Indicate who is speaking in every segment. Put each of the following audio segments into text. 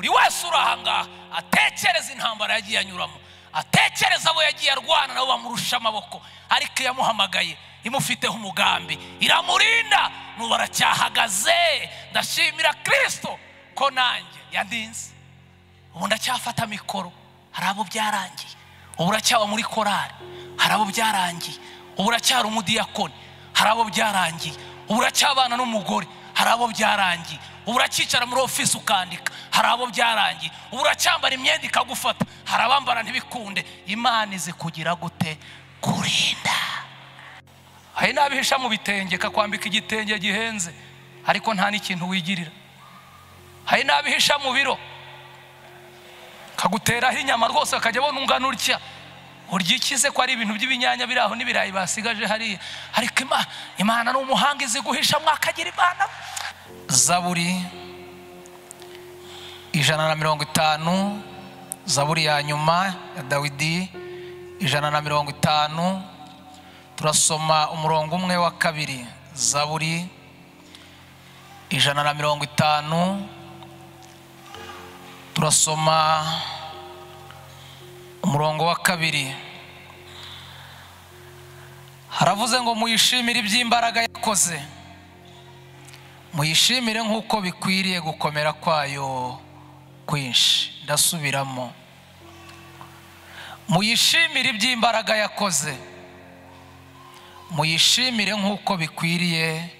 Speaker 1: Buri wese uri aha ngaha atekereza intambara yagiye anyuramo, atekereza abo yagiye arwana nabo bamurusha amaboko, ariko yamuhamagaye imufiteho umugambi, iramurinda, n'ubu aracyahagaze. Ndashimira Kristo ko nanjye yandinze. Ubu ndacyafata mikoro, hari abo byarangiye. Ubu uracyaba muri korari, hari abo byarangiye. Ubu uracyari umudiyakoni, hari abo byarangiye. Ubu uracyabana n'umugore, hari abo byarangiye. Ubu uracyicara muri ofisi ukandika, hari abo byarangiye. Ubu uracyambara imyenda ikagufata, hari abambara ntibikunde. Imana izi kugira gute? Kurinda. Hari n'abihisha mu bitenge, kakwambika igitenge gihenze ariko nta n'ikintu wigirira. Hari n'abihisha mu biro, kaguteraho inyama rwose akajya abona ungana utya, urya ikize ko ari ibintu by'ibinyanya biri aho n'ibirayi basigaje hariya. Ariko Imana ni umuhanga, izi guhisha mwakagira Imana. Zaburi 150, Zaburi ya nyuma ya Dawidi 150, turasoma umurongo umwe wa kabiri. Zaburi 150, turasoma umurongo wa kabiri. Haravuze ngo muyishimire iby'imbaraga yakoze, muyishimire nk'uko bikwiriye gukomera kwayo kwinshi. Ndasubiramo, muyishimire iby'imbaraga yakoze, muyishimire nk'uko bikwiriye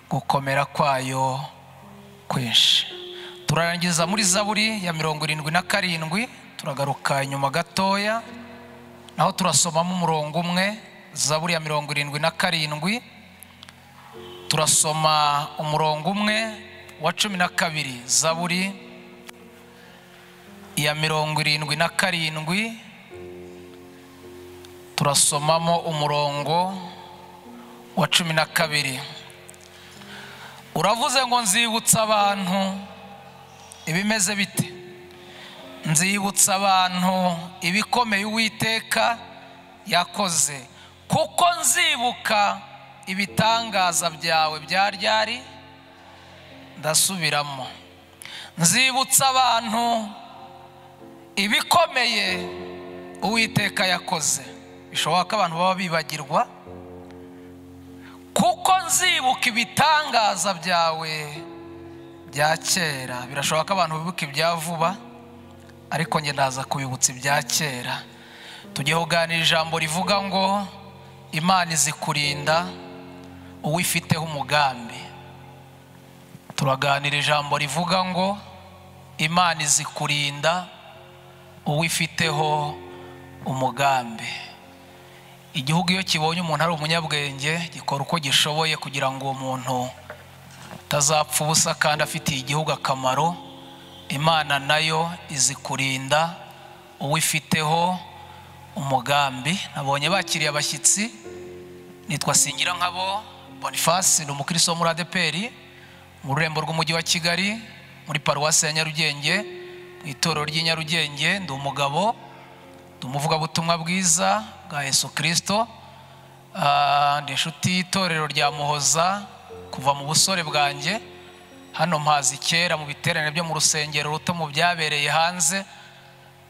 Speaker 1: gukomera kwayo kwinshi. Turarangiza muri Zaburi ya 77, turagaruka inyuma gatoya naho turasomamo umurongo umwe. Zaburi ya 77, turasoma umurongo umwe wa 12. Zaburi ya 77, turasomamo umurongo wa 12. Uravuze ngo nzibutsa abantu ibimeze bite? Nzibutsa abantu ibikomeye Uwiteka yakoze, kuko nzibuka ibitangaza byawe bya ryari. Ndasubiramo, nzibutsa abantu ibikomeye Uwiteka yakoze. Bishoboka ko abantu baba bibagirwa, kuko nzibuka ibitangaza byawe bya kera. Birashoboka ko abantu bibuka ibya vuba, ariko njye ndaza kubibutsa ibya kera. Tugiye kuganira ijambo rivuga ngo Imana izikurinda uwifiteho umugambi. Turaganira ijambo rivuga ngo Imana izikurinda uwifiteho umugambi. Igihugu iyo kibonye umuntu ari umunyabwenge, gikora uko gishoboye kugira ngo uwo muntu atazapfa ubusa kandi afitiye igihugu akamaro. Imana nayo izikurinda uwifiteho umugambi. Nabonye bakiriye abashyitsi. Nitwa Singirankabo Boniface, ni umukristo wo muri ADEPR mu rurembo rw'umujyi wa Kigali, muri paruwasi ya Nyarugenge, mu itorero ry'i Nyarugenge. Ndi umugabo, ndi umuvugabutumwa bwiza bwa Yesu Kristo, ndi inshuti y'itorero rya Muhoza kuva mu busore bwanjye. Hano mpazi kera mu biterane byo mu rusengero ruto mu byabereye hanze,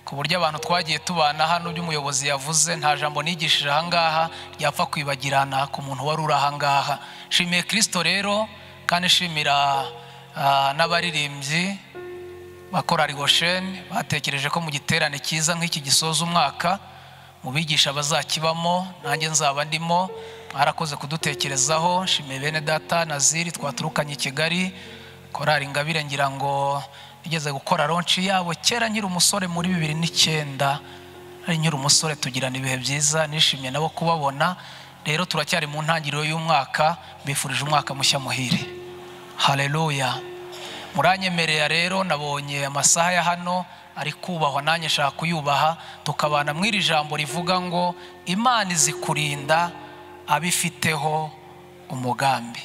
Speaker 1: ku buryo abantu twagiye tubana hano by'umuyobozi yavuze, nta jambo nigishije aha ngaha ryapfa kwibagirana ku muntu wari uri aha ngaha. Nshimiye Kristo rero, kandi nshimira n'abaririmbyi bakora Gosheni batekereje ko mu giterane cyiza nk'iki gisoza umwaka mu bigisha bazakibamo, nanjye nzaba ndimo. Mwarakoze kudutekerezaho. Nshimiye bene data Naziri twaturukanye i Kigali, korari Ingabire, ngira ngo nigeze gukora ronci yabo kera nkiri umusore muri 2009, ari nkiri umusore, tugirana ibihe byiza, nishimye nabo kubabona. Rero turacyari mu ntangiriro y'umwaka, mbifurije umwaka mushya muhire. Haleluya. Muranyemerera rero, nabonye amasaha ya hano ari kubahwa, nanjye nshaka kuyubaha, tukabana mw'iri jambo rivuga ngo Imana izikurinda abifiteho umugambi.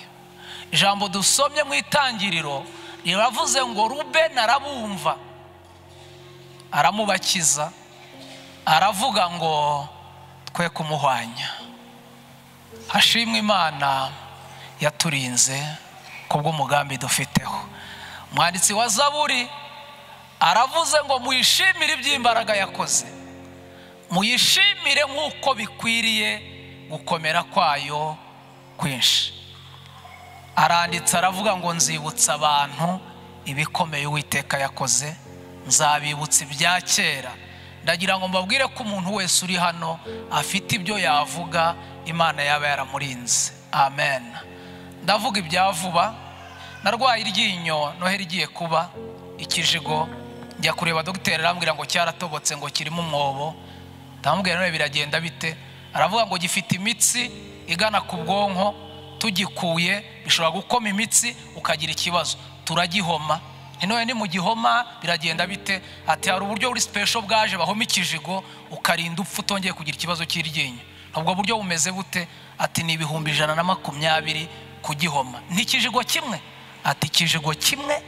Speaker 1: Ijambo dusomye mu itangiriro riravuze ngo Rubeni arabumva, aramubakiza, aravuga ngo twe kumuhwanya. Hashimwe Imana yaturinze kubw'umugambi dufiteho. Umwanditsi wa Zaburi Aravuze ngo muyishimire iby'imbaraga yakoze, muyishimire nk'uko bikwiriye gukomera kwayo kwinshi. Aranditse aravuga ngo nzibutsa abantu ibikomeye Uwiteka yakoze, nzabibutsa ibya kera. Ndagira ngo mbabwire ko umuntu wese uri hano afite ibyo yavuga Imana yaba yaramurinze. Amen. Ndavuga ibya vuba. Narwaye iryinyo Noheli igiye kuba ikijigo, njya kureba dogiteri arambwira ngo cyaratobotse ngo kirimo umwobo. Ndamubwira none biragenda bite? Aravuga ngo gifite imitsi igana ku bwonko, tugikuye bishobora gukoma imitsi ukagira ikibazo, turagihoma. None ni mu gihoma biragenda bite? Ati hari uburyo buri special bwaje bahoma ikijigo ukarinda upfa utongeye kugira ikibazo cy'iryinyo. Ubwo buryo bumeze bute? Ati ni 120,000 kugihoma. N'ikijigo kimwe? Ati ikijigo kimwe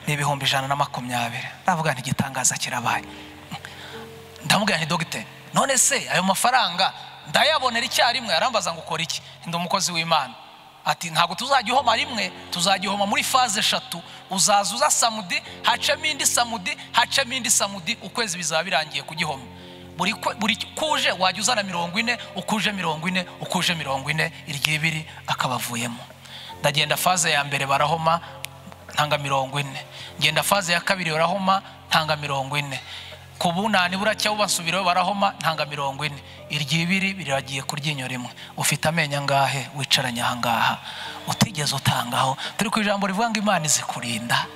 Speaker 1: ni 120,000. Ndavuga nti gitangaza kirabaye. Ndamubwira nti dogiteri, none se ayo mafaranga ndayabonera icyarimwe? Arambaza ngo ukora iki? Ndi umukozi w'Imana. Ati ntabwo tuzagihoma rimwe, tuzagihoma muri phase 3. Uzaza uza samudi, hacemo indi samudi, hacemo indi samudi, ukwezi bizaba birangiye kugihoma. Buri kuje wajya uzana 40, ukuje 40, ukuje 40, iryibiri akabavuyemo. Ndagenda phase ya mbere barahoma ntanga 40, ngenda phase ya kabiri barahoma ntanga 40, kubunani buracya ubasubirayo barahoma ntanga 40, iryibiri biragiye kuryinyo rimwe. Ufite amenyo angahe wicaranye aha ngaha utigeze utangaho? Turi ku ijambo rivuga ngo Imana izikurinda.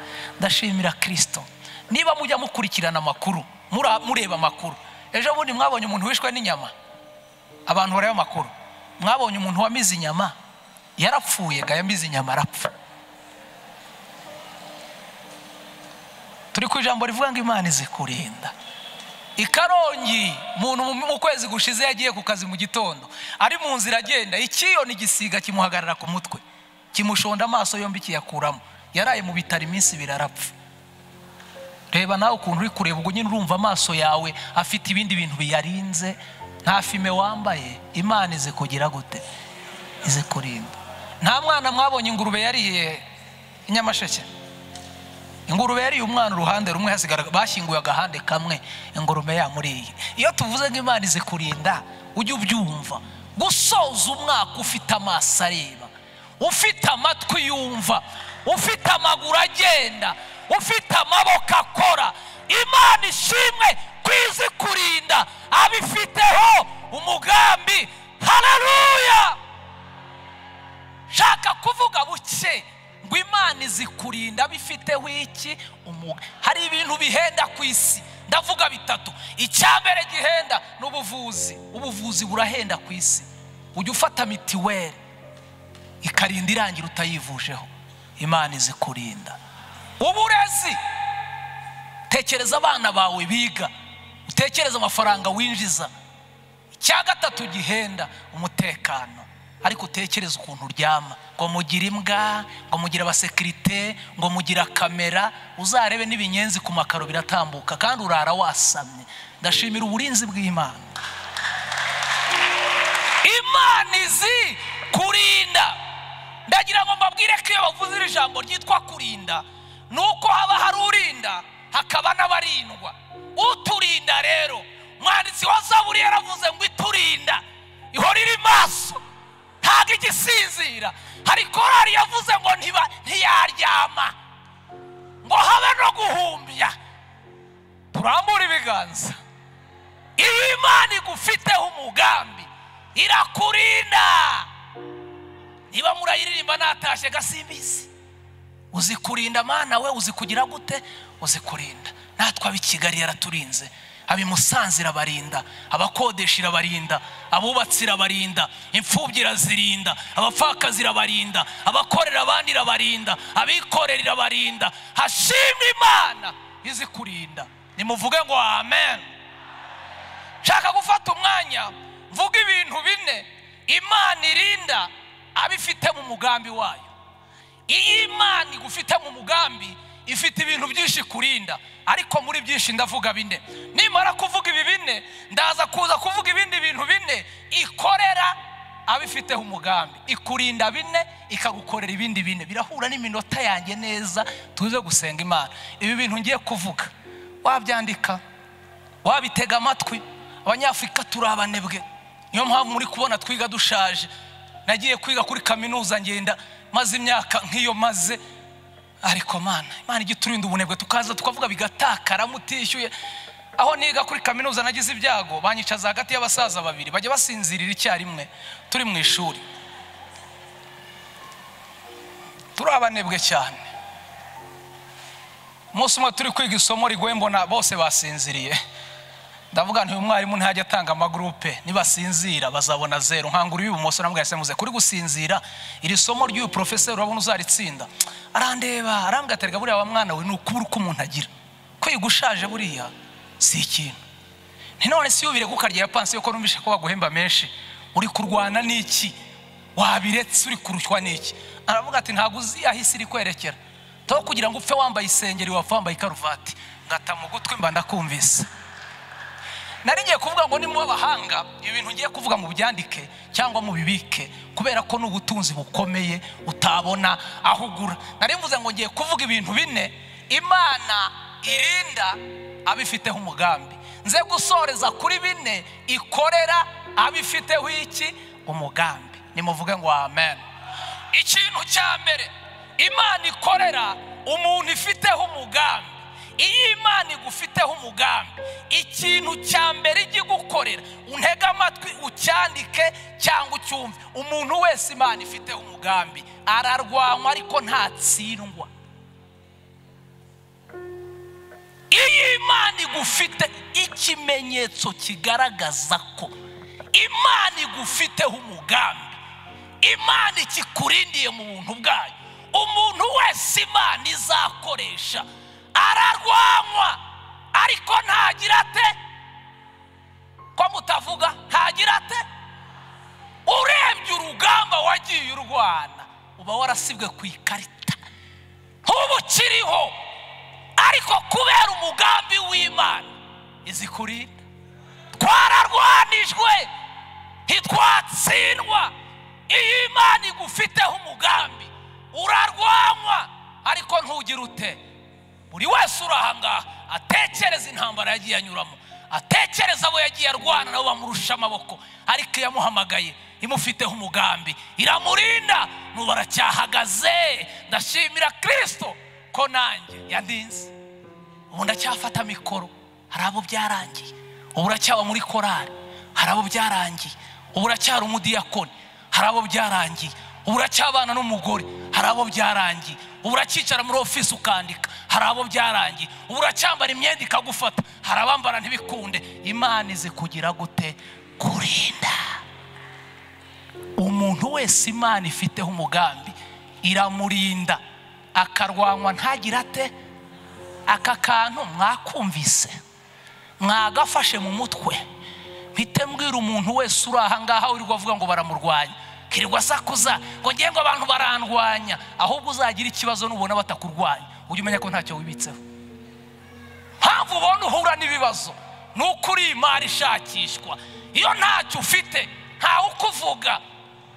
Speaker 1: Ndashimira Kristo. Niba mujya mukurikirana amakuru, mureba amakuru, ejo bundi mwabonye umuntu wishwe n'inyama. Abantu bareba amakuru, mwabonye umuntu wamize inyama yarapfuye, ga yamize inyama arapfa. Turi ku ijambo rivuga ngo Imana izikurinda. Ikarongi umuntu mu kwezi gushize yagiye ku kazi mu gitondo, ari mu nzira agenda, ikiyoni igisiga kimuhagarara ku mutwe, kimushonda amaso yombi kiyakuramo. Yaraye mu bitaro iminsi ibiri arapfa. Reba nawe ukuntu uri kureba, ubwo nyine urumva amaso yawe afite ibindi bintu biyarinze. Nta fime wambaye. Imana izi kugira gute? Izi kurinda. Nta mwana mwabonye ingurube yariye inyamasheke? Ingurube yariye umwana uruhande rumwe, hasigara bashyinguye agahande kamwe, ingurube yamuriye. Iyo tuvuze ngo Imana izi kurinda, ujye ubyumva. Gusoza umwaka ufite amaso areba, ufite amatwi yumva, ufite amaguru agenda, ufite amaboko akora, Imana ishimwe kwizi kurinda, abifiteho umugambi. Haleluya. Shaka kuvuga buke ngo Imana izikurinda bifiteho iki? Hari ibintu bihenda ku isi, ndavuga bitatu. Icyambere gihenda n'ubuvuzi. Ubuvuzi burahenda ku isi. Ujya ufata mitiweli ikarinda irangira utayivujeho. Imana izikurinda. Uburezi, tekereza abana bawe biga, utekereza amafaranga winjiza. Icya gatatu gihenda, umutekano. Ariko utekereza ukuntu uryama, ngo mugire imbwa, ngo mugire abasekirite, ngo mugira kamera, uzarebe n'ibinyenzi ku makaro biratambuka kandi urara wasamye. Ndashimira uburinzi bw'Imana. Imana izi kurinda. Ndagira ngo mbabwire ko iyo bavuze iri jambo ryitwa kurinda, nuko haba hari urinda hakaba n'abarindwa. Uturinda rero, umwanditsi wa Zaburi yaravuze ngo iturinda ihora iri maso, ntabwo igisinzira. Hari korari yavuze ngo ntiyaryama, ngo habe no guhumbya. Turambura ibiganza. Iyo Imana igufiteho umugambi irakurinda. Niba murayiririmba natashye gasimbizi, uzi kurinda Mana we, uzi kugira gute? Uzi kurinda. Natwe ab'i Kigali yaraturinze, ab'i Musanze irabarinda, abakodesha irabarinda, abubatsi irabarinda, imfubyi irazirinda, abapfakazi irabarinda, abakorera abandi irabarinda, abikorera irabarinda. Hashimwe Imana izi kurinda. Nimuvuge ngo amen. Nshaka gufata umwanya mvuga ibintu bine Imana irinda abifite mu mugambi wayo. Iyi Imana igufite mu mugambi ifite ibintu byinshi kurinda, ariko muri byinshi ndavuga bine. Nimara kuvuga ibi bine, ndaza kuza kuvuga ibindi bintu bine ikorera abifiteho umugambi. Ikurinda bine, ikagukorera ibindi bine. Birahura n'iminota yanjye neza, tuze gusenga Imana. Ibi bintu ngiye kuvuga Wabyandika, wabitega amatwi. Abanyafurika turi abanebwe, niyo mpamvu muri kubona twiga dushaje. Nagiye kwiga kuri kaminuza ngenda maze imyaka nk'iyo maze, ariko Mana, Imana ijya iturinda ubunebwe, tukaza tukavuga bigatakara mutishyuye. Aho niga kuri kaminuza nagize ibyago, banyicaza hagati y'abasaza babiri bajya basinzirira icyarimwe turi mu ishuri. Turi abanebwe cyane. Umunsi umwe turi kwiga isomo rigoye, mbona bose basinziriye. Ndavuga nti umwarimu ntajya atanga amagrupe, nibasinzira bazabona zero. Nkangura ibumoso namubwira se muze kuri gusinzira, iri somo ry'uyu professeur urabona uzaritsinda. Arandeba arambwira ati buriya wa mwana we ni ukubura uko umuntu agira, kwiga ushaje buriya si ikintu. Nti none si ubire kukarya ya pansiyo ko numvishe ko baguhemba menshi, uri kurwana n'iki? Wabiretse uri kurushywa n'iki? Aravuga ati ntago uzi aho isi iri kwerekera, to kugira ngo upfe wambaye isengeri wapfa wambaye ikaruvati. Ngata mu gutwi mba ndakumvise. Nari ngiye kuvuga ngo ni mu abahanga, ibintu ngiye kuvuga mu byandike cyangwa mu bibike, kubera ko n'ubutunzi bukomeye utabona aho ugura. Nari mvuze ngo ngiye kuvuga ibintu bine Imana irinda abifiteho umugambi, nze gusoreza kuri bine ikorera abifiteho iki? Umugambi. Nimuvuge ngo amen. Ikintu cya mbere Imana ikorera umuntu ifiteho umugambi. Iyo Imana igufiteho umugambi, ikintu cya mbere ijya igukorera, untege amatwi ucyandike cyangwa ucyumve, umuntu wese Imana ifiteho umugambi ararwanywa ariko ntatsindwa. Iyo Imana igufite, ikimenyetso kigaragaza ko Imana igufiteho umugambi, Imana ikikurindiye mu buntu bwayo, umuntu wese Imana izakoresha ararwanywa ariko ntagira ate? Ko mutavuga ntagira ate? Urebye urugamba wagiye urwana uba warasibwe ku ikarita, ntuba ukiriho, ariko kubera umugambi w'Imana izikurinda. Twararwanijwe ntitwatsindwa. Iyo Imana igufiteho umugambi urarwanywa ariko ntugire ute? Buri wese uri aha ngaha atekereza intambara yagiye anyuramo, atekereza abo yagiye arwana nabo bamurusha amaboko, ariko yamuhamagaye imufiteho umugambi iramurinda, n'ubu aracyahagaze. Ndashimira Kristo ko nanjye yandinze. Ubu ndacyafata mikoro, hari abo byarangiye. Ubu uracyaba muri korari, hari abo byarangiye. Ubu uracyari umudiyakoni, hari abo byarangiye. Ubu uracyabana n'umugore, hari abo byarangiye. Ubu uracyicara muri ofisi ukandika, hari abo byarangiye. Ubu uracyambara imyenda ikagufata, hari abambara ntibikunde. Imana izi kugira gute? Kurinda. Umuntu wese Imana ifiteho umugambi iramurinda, akarwanywa ntagira ate? Aka kantu mwakumvise, mwagafashe mu mutwe. Mpite mbwira umuntu wese uri aha ngaha wirirwa avuga ngo baramurwanya, kirirwa asakuza ngo ngiye ngo abantu barandwanya, ahubwo uzagira ikibazo nubona batakurwanya ujye umenya ko ntacyo wibitseho. Mpamvu ubona uhura n'ibibazo ni uko uri imari ishakishwa. Iyo ntacyo ufite ntawe ukuvuga,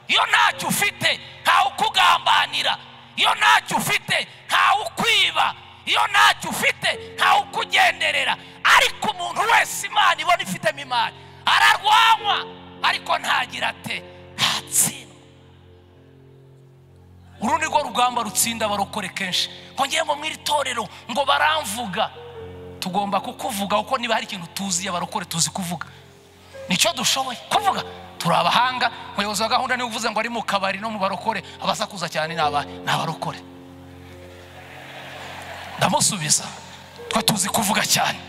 Speaker 1: iyo ntacyo ufite ntawe ukugambanira, iyo ntacyo ufite ntawe ukwiba, iyo ntacyo ufite ntawe ukugenderera. Ariko umuntu wese Imana ibona ifitemo imari ararwanywa ariko ntagira ate? Ntatsindwa. Uru ni rwo rugamba rutsinda abarokore kenshi. Ngo ngiye ngo mu iri torero ngo baramvuga. Tugomba kukuvuga kuko niba hari ikintu tuzi abarokore tuzi kuvuga, nicyo dushoboye kuvuga, turi abahanga. Umuyobozi wa gahunda niwe uvuze ngo ari mu kabari no mu barokore abasakuza cyane ni abarokore. Ndamusubiza, twe tuzi kuvuga cyane,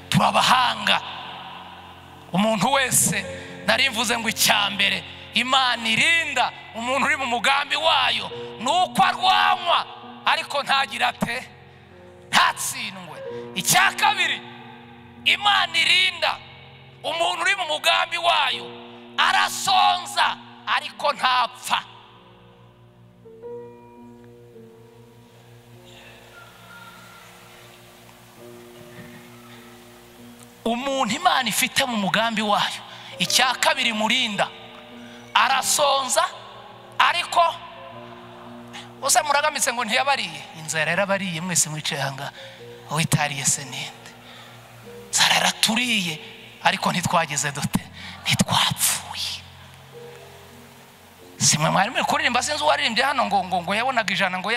Speaker 1: turi abahanga. Umuntu wese nari mvuze ngo icya mbere Imana irinda umuntu uri mu mugambi wayo ni uko arwanywa ariko ntagira ate? Ntatsindwe. Icya kabiri Imana irinda umuntu uri mu mugambi wayo arasonza ariko ntapfa. Umuntu Imana ifite mu mugambi wayo, icya kabiri murinda arasonza ariko usa muragamitse ngo ntiyabariye. Inzara yarabariye mwese mwicaye aha ngaha, witariye se ninde? Inzara yaraturiye ariko ntitwagize dute, ntitwapfuye. Simwe mwari muri kuririmba, sinzi uwaririmbye hano ngo ngo ngo yabonaga 100 ngo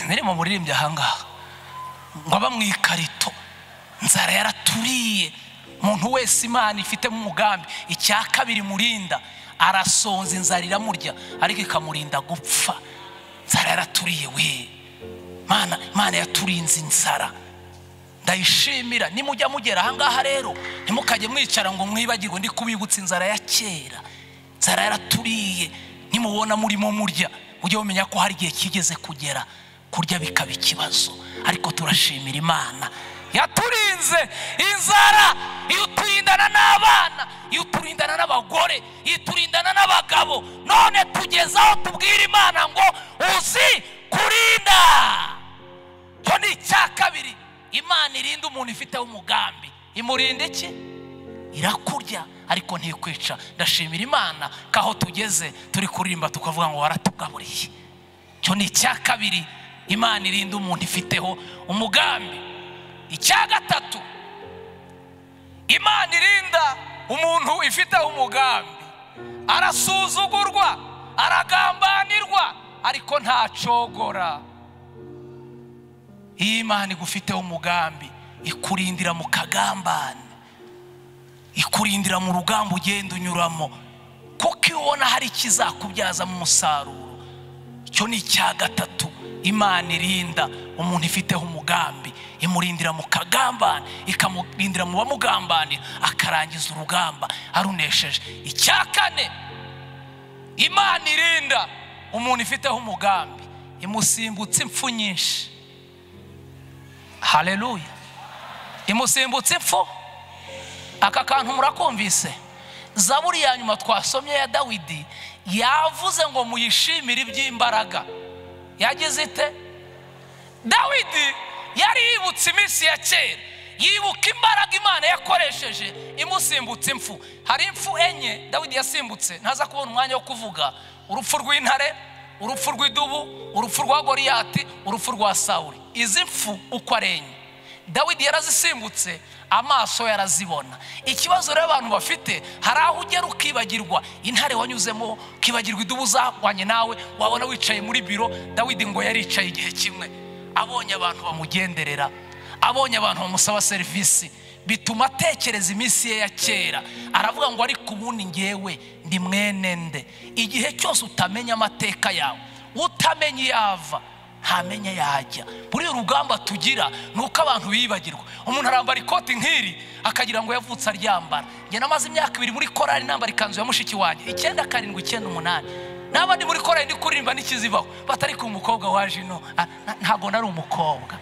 Speaker 1: niri mu muririmbyi ahangaha ngo aba mu ikarito. Inzara yaraturiye. Umuntu wese Imana ifitemo umugambi, icya kabiri murinda, arasonza inzara iramurya ariko ikamurinda gupfa. Inzara yaraturiye we. Mana yaturinze inzara, ndayishimira. Nimujya mugera ahangaha rero ntimukajye mwicara ngo mwibagirwe, ndi kubibutsa inzara ya kera. Inzara yaraturiye. Nimubona murimo murya mujye mumenya ko hari igihe kigeze kugera kurya bikaba ikibazo, ariko turashimira Imana yaturinze inzara. Iyo uturindana n'abana, iyo uturindana n'abagore, iyo uturindana n'abagabo, none tugeze aho tubwira Imana ngo uzi kurinda. Cyo ni icya kabiri Imana irinda umuntu ifiteho umugambi. Imurinda iki? Irakurya ariko ntikwica. Ndashimira Imana ko aho tugeze turi kuririmba tukavuga ngo waratugaburiye. Cyo ni icya kabiri Imana irinda umuntu ifiteho umugambi. Icya gatatu Imana irinda umuntu ifiteho umugambi, arasuzugurwa, aragambanirwa ariko ntacogora. Iyo Imana igufiteho umugambi ikurindira mu kagambane, ikurindira mu rugamba ugenda unyuramo, kuko iyo ubona hari ikizakubyazamo umusaruro. Icyo ni icya gatatu Imana irinda umuntu ifiteho umugambi, imurindira mu kagambane, ikamurindira mu bamugambanira, akarangiza urugamba arunesheje. Icya kane Imana irinda umuntu ifiteho umugambi, imusimbutse impfu nyinshi. Haleluya. Imusimbutse impfu. Aka kantu murakumvise? Zaburi ya nyuma twasomye ya Dawidi yavuze ngo muyishimire iby'imbaraga. Yagize ite? Dawidi yari yibutse iminsi ya kera, yibuka imbaraga Imana yakoresheje imusimbutse impfu. Hari impfu enye Dawidi yasimbutse, ntaza kubona umwanya wo kuvuga: urupfu rw'intare, urupfu rw'idubu, urupfu rwa Goliyati, urupfu rwa Sawuli. Izi mfu uko ari enye Dawidi yarazisimbutse, amaso yarazibona. Ikibazo rero abantu bafite, hari aho ugera ukibagirwa intare wanyuzemo, ukibagirwa idubu zakwanye nawe, wabona wicaye muri biro. Dawidi ngo yaricaye igihe kimwe, abonye abantu bamugenderera, abonye abantu bamusaba serivisi, bituma atekereza iminsi ye ya kera. Aravuga ngo ariko ubundi ngewe ndi mwene nde? Igihe cyose utamenya amateka yawe, utamenya iyava, ntamenya yajya. Buri rugamba tugira nuko abantu bibagirwa. Umuntu arambara ikoti nk'iri akagira ngo yavutse aryambara. Njye namaze imyaka 2 muri korali nambara ikanzu ya mushiki wanjye, 97 98. Naba ndi muri korali ndi kuririmba n'ikizibaho, batari ku mukobwa waje ino, ntago nari umukobwa.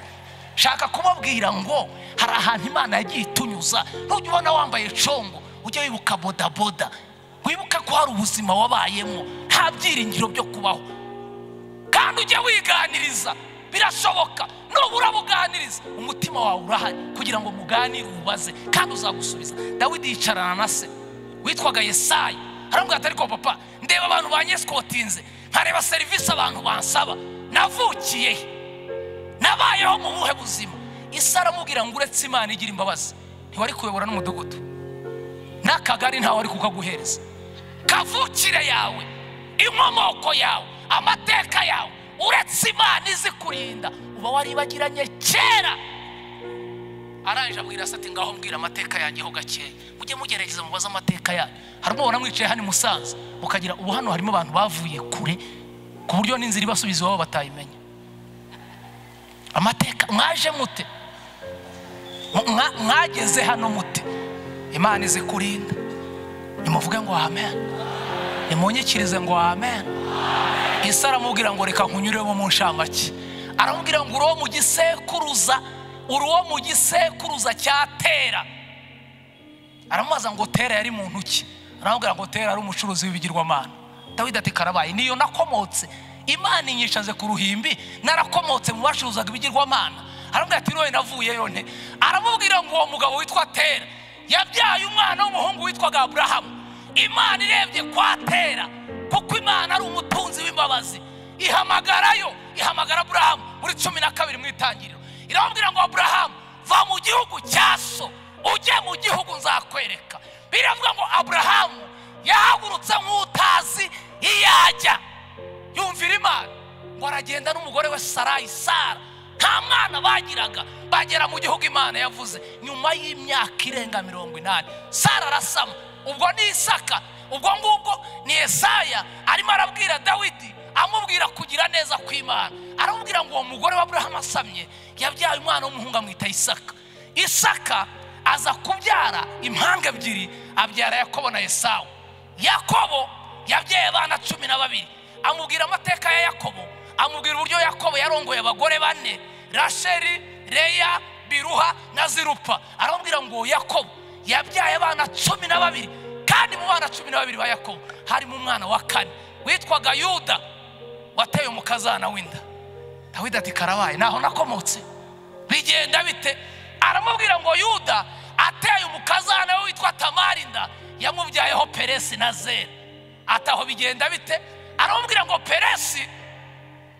Speaker 1: Shaka kubabwira ngo hari ahantu Imana yagiye itunyuza. Ntujya ubona wambaye congo, ujye wibuka bodaboda, wibuka ko hari ubuzima wabayemo, nta byiringiro byo kubaho. Kandi ujye wiganiriza, birashoboka nubura buganiriza umutima wawe urahari kugira ngo muganire, ubaze kandi uzagusubiza. Dawidi yicarana na se witwaga Yesayi, aramubwira ati ariko papa, ndeba abantu banyesikotinze, nkareba serivisi abantu bansaba, navukiye he, nabayeho mu buhe buzima? Isi aramubwira ngo uretse Imana igira imbabazi ntiwari kuyobora n'umudugudu n'akagari, ntawe wari kukaguhereza. Kavukire yawe, inkomoko yawe, amateka yawe, uretse Imana izi kurinda uba waribagiranye kera. Arangije abwira se ati ngaho mbwira amateka yanjye ho gakeya. Mujye mugerageza mubaze amateka yanyu. Hari umubona mwicaye hano i Musanze mukagira ubu hano harimo abantu bavuye kure ku buryo n'inzira ibasubiza iwabo batayimenya. Amateka mwaje mute? Mwageze hano mute? Imana izi kurinda. Nimuvuge ngo amen. Nimunyikirize ngo amen. Isi aramubwira ngo reka nkunyuremo mu nshamake. Aramubwira ngo uri mu gisekuruza, uri uwo mu gisekuruza cya Tera. Aramubaza ngo Tera yari muntu ki? Aramubwira ngo Tera ari umucuruzi w'ibigirwamana. Dawidi ati karabaye, niyo nakomotse, Imana inyishaze ku ruhimbi, narakomotse mu bacuruzaga ibigirwamana. Aramubwira ati none navuyeyo nte? Aramubwira ngo uwo mugabo witwa Tera yabyaye umwana w'umuhungu witwaga Aburahamu. Imana irebye kwa Tera, kuko Imana ari umutunzi w'imbabazi, ihamagarayo, ihamagara Aburahamu muri 12 mu itangiriro. Iramubwira ngo Aburahamu, va mu gihugu gihugu cya so ujye mu gihugu nzakwereka. Biravuga ngo Aburahamu yahagurutse nk'utazi iyajya, yumvira Imana ngo aragenda n'umugore we Sarayi. Sara nta mwana bagiraga, bagera mu gihugu Imana yavuze nyuma y'imyaka irenga 80. Sara arasama. Ubwo ni Isaka, ubwo ngubwo ni Yesaya arimo arabwira Dawidi, amubwira kugira neza kw'Imana. Aramubwira ngo uwo mugore wa Aburahamu asamye yabyaye umwana w'umuhungu amwita Isaka. Isaka aza kubyara impanga ebyiri, abyara Yakobo na Esawu. Yakobo yabyaye abana 12. Amubwira amateka ya Yakobo, amubwira uburyo Yakobo yarongoye abagore bane, Rasheli, Leya, Biruha na Zirupa. Aramubwira ngo Yakobo yabyaye abana 12, kandi mu bana 12 ba Yakobo harimo umwana wa kane witwaga Yuda wateye umukazana w'inda. Dawidi ati karabaye, naho nakomotse, bigenda bite? Aramubwira ngo Yuda ateye umukazana we witwa Tamari inda, yamubyayeho Peresi na Zera. Ataho bigenda bite? Aramubwira ngo Peresi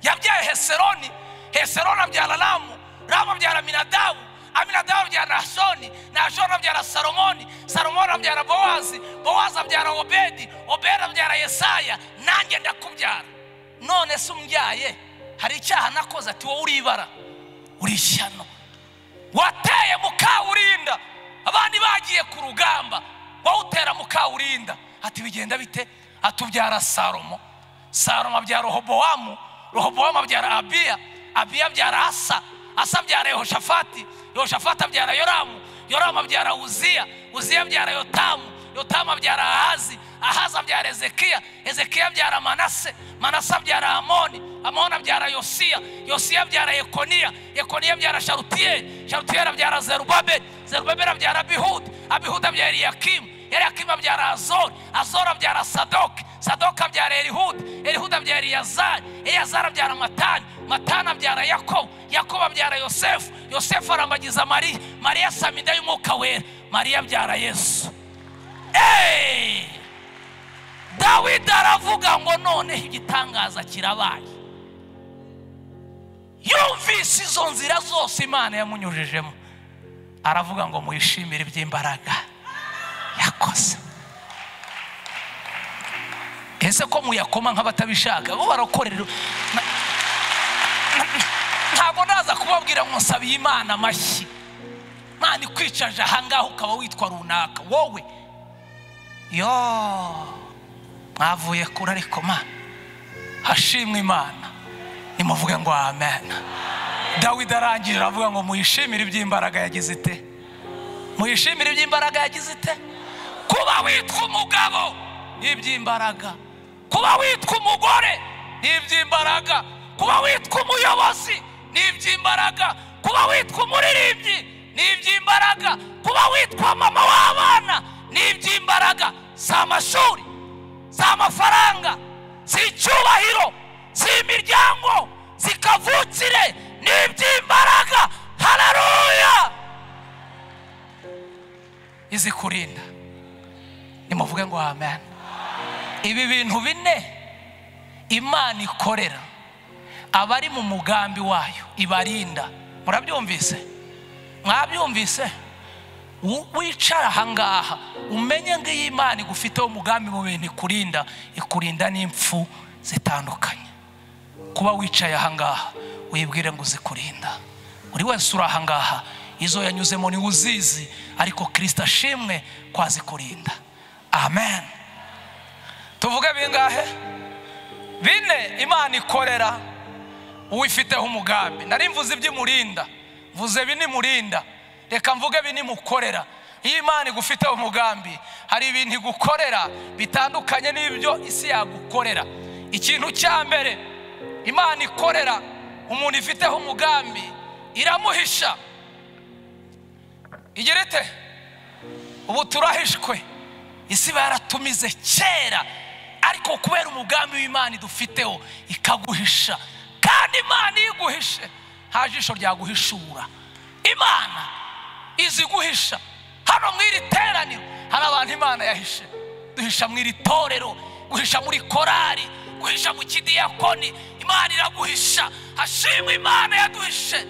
Speaker 1: yabyaye Heseroni, Heseroni abyara Ramu, Ramu abyara Aminadabu, Aminadabu abyara Nahashoni, Nahashoni abyara Salomoni, Salomoni abyara Bowazi, Bowazi abyara Obedi, Obedi abyara Yesaya, nanjye ndakubyara. None se umbyaye hari icyaha nakoze? Ati wowe uribara, uri ishyano, wateye mukawurinda abandi bagiye ku rugamba, wowe utera mukawurinda. Ati bigenda bite? Atubyara Salomo, Salomo abyara Rehobowamu, Rehobowamu abyara Abiya, Abiya abyara Asa, Asa abyara Yehoshafati, Yehoshafati abyara Yoramu, Yoramu abyara Uziya, Uziya abyara Yotamu, Yotamu abyara Ahazi, Ahazi abyara Ezekiya, Ezekiya abyara Manase, Manase abyara Amoni, Amoni abyara Yosiya, Yosiya abyara Yekoniya, Yekoniya abyara Sharutiyeli, Sharutiyeli abyara Zerubabeli, Zerubabeli abyara Abihudi, Abihudi abyara Eliyakimu, Eliyakimu abyara Azori, Azori abyara Sadoki, Sadoki abyara Elihudi, Elihudi abyara Eleyazari, Eleyazari abyara Matani, Matani abyara Yakobo, Yakobo abyara Yosefu, Yosefu arambagiza Mariya, Mariya asama inda y'Umwuka Wera, Mariya abyara Yesu. Dawidi aravuga ngo noneho igitangaza kirabaye. Yumvise izo nzira zose Imana yamunyujijemo, aravuga ngo muyishimire iby'imbaraga yakoze. Ese ko muyakoma nk'abatabishaka, bo barakorera. Ntabwo naza kubabwira ngo nsabiye Imana amashyi. Imana ikwicaje ahangaha ukaba witwa runaka, wowe yo mwavuye kure, ariko ma hashimwe Imana. Nimuvuge ngo amen. Dawidi arangije aravuga ngo muyishimire iby'imbaraga yagize ite, muyishimire iby'imbaraga yagize ite. Kuba witwa umugabo ni iby'imbaraga, kuba witwa umugore ni iby'imbaraga, kuba witwa umuyobozi ni iby'imbaraga, kuba witwa umuririmbyi ni iby'imbaraga, kuba witwa mama w'abana ni iby'imbaraga. Si amashuri, si amafaranga, si icyubahiro, si imiryango, si kavukire, ni iby'imbaraga. Haleluya! Izi kurinda. Nimuvuge ngo amen. Ibi bintu bine Imana ikorera abari mu mugambi wayo, ibarinda. Murabyumvise? Mwabyumvise? Wicara ahangaha umenye ngo iyi Imana igufiteho umugambi mu bintu ikurinda, ikurinda n'impfu zitandukanye. Kuba wicaye ahangaha wibwire ngo uzikurinda. Buri wese uri ahangaha izo yanyuzemo ni uzizi, ariko Kristo ashimwe kwazikurinda. Amen. Tuvuge bingahe? Bine Imana ikorera uwifiteho umugambi. Nari mvuze iby'imurinda, mvuze bine murinda, reka mvuge bine mukorera. Iyo Imana igufiteho umugambi hari ibintu igukorera bitandukanye n'ibyo isi yagukorera. Ikintu cya mbere Imana ikorera umuntu ifiteho umugambi, iramuhisha. Igira ite? Ubu turahishwe, isi yaratumize kera, ariko kubera umugambi w'Imana idufiteho ikaguhisha. Kandi Imana iguhishe nta jisho ryaguhishura. Imana iziguhisha. Hano mu iri teraniro hari abantu Imana yahishe. Duhisha mu iri torero, guhisha muri korari, guhisha mu kidiyakoni. Imana iraguhisha. Hashimwe Imana yaduhishe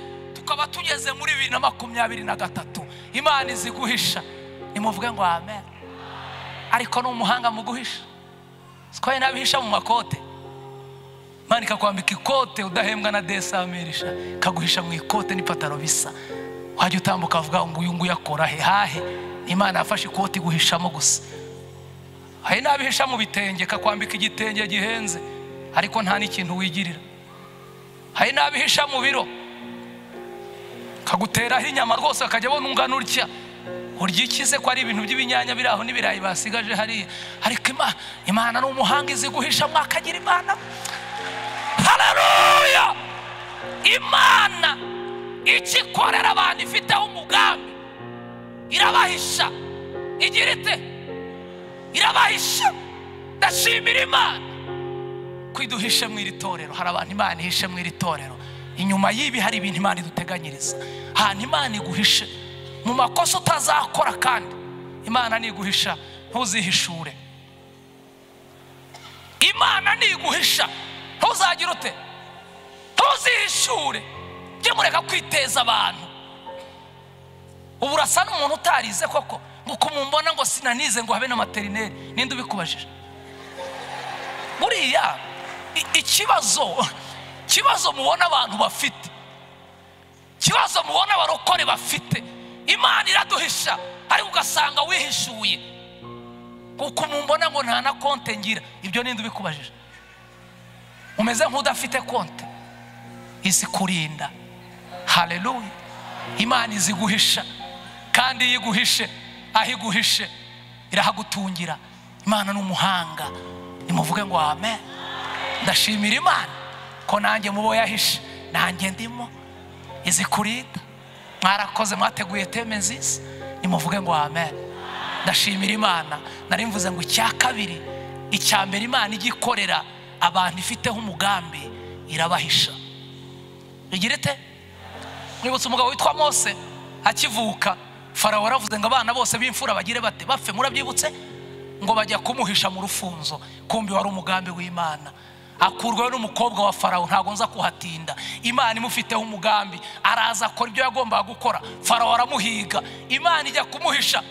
Speaker 1: tukaba tugeze muri 2023. Imana izi guhisha. Nimuvuge ngo amen. Ariko ni umuhanga mu guhisha. Siko nabihisha mu makote. Imana ikakwambika ikote udahembwa na desamirisha, kaguhisha mu ikote n'ipataro bisa. Wajya utambuka avuga ngo uyu nguyu akora he hahe. Imana yafashe ikoti guhishamo gusa. Hari nabihisha mu bitenge, kakwambika igitenge gihenze ariko nta n'ikintu wigirira. Hari nabihisha mu biro, kaguteraho inyama rwose akajya abona ungana utya. Urya ikize ko ari ibintu by'ibinyanya biri aho n'ibirayi basigaje hariya. Ariko Imana ni umuhanga, izi guhisha mwakagira Imana. Haleluya! Imana ikikorera abantu ifiteho umugambi, irabahisha. Igira ite? Irabahisha. Ndashimira Imana ko iduhishe mu iri torero. Hari abantu Imana ihishe mu iri torero. Inyuma y'ibi hari ibintu Imana iduteganyiriza. Ahantu Imana iguhishe mu makosa utazakora, kandi Imana niguhisha ntuzihishure. Imana niguhisha ntuzagira ute? Ntuzihishure. Jye mureka kwiteza abantu. Ubu urasa n'umuntu utarize koko, ngo kumumbona ngo sinanize ngo habe na materineri. Ninde ubikubajije? Buriya ikibazo mubona abantu bafite, ikibazo mubona abarokore bafite, Imana iraduhisha ariko ugasanga wihishuye. Kuko mumbona ngo nta na konte ngira, ibyo ninde ubikubajije? Umeze nk'udafite konte. Isi kurinda. Haleluya. Imana izi guhisha, kandi iyo iguhishe, aho iguhishe irahagutungira. Imana ni umuhanga. Nimuvuge ngo amen. Ndashimira Imana ko nanjye mubo yahishe, nanjye ndimo. Izi kurinda. Mwarakoze, mwateguye teme nziza. Nimuvuge ngo amen. Ndashimira Imana. Nari mvuze ngo icya kabiri, icya mbere Imana igikorera abantu ifiteho umugambi, irabahisha. Igira ite? Mwibutse umugabo witwa Mose akivuka, Farawo yaravuze ngo abana bose b'imfura bagire bate? Bapfe. Murabyibutse? Ngo bajya kumuhisha mu rufunzo. Kumbi wari umugambi w'Imana. Akurwayo n'umukobwa wa Farawo. Ntago nza kuhatinda. Imana imufiteho umugambi, araza akora ibyo yagombaga gukora. Farawo aramuhiga, Imana ijya kumuhisha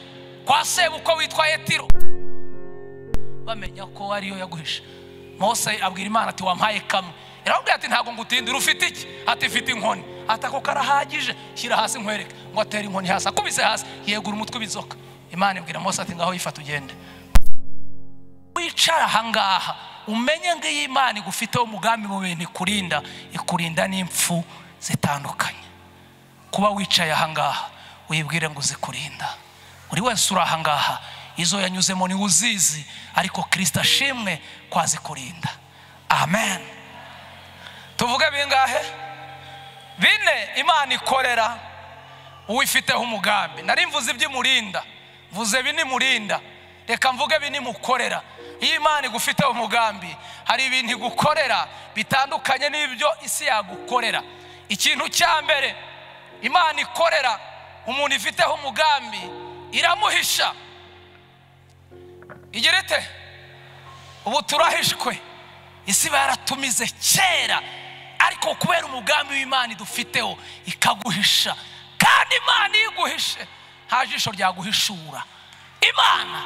Speaker 1: kwa sebukwe witwa Yetiro, bamenya ko ariyo yaguhisha. Mose abwira Imana ati wampaye kamwe. Iramubwira ati ntago ngutindira, ufite iki? Ati mfite inkoni. Ati ako karahagije, shyira hasi nkwereke. Ngo atera inkoni hasi, akubise hasi, yegura umutwe w'inzoka. Imana ibwira Mose ati ngaho yifata ugende. Wicara ahangaha umenye ngo iyi Imana igufiteho umugambi mu bintu ikurinda, ikurinda n'impfu zitandukanye. Kuba wicaye ahangaha wibwire ngo uzikurinda. Buri wese uri ahangaha izo yanyuzemo ni uzizi, ariko Kristo ashimwe ko azikurinda. Amen. Tuvuge bingahe? Bine Imana ikorera uwifiteho umugambi. Nari mvuze iby'imurinda, mvuze bine murinda, reka mvuge bine mukorera. Iyo Imana igufiteho umugambi, hari ibintu igukorera bitandukanye n'ibyo isi yagukorera. Ikintu cya mbere Imana ikorera umuntu ifiteho umugambi, iramuhisha. Igira ite? Ubu turahishwe. Isi baratumize kera, ariko kubera umugambi w'Imana idufiteho ikaguhisha. Kandi Imana iguhishe nta jisho ryaguhishura. Imana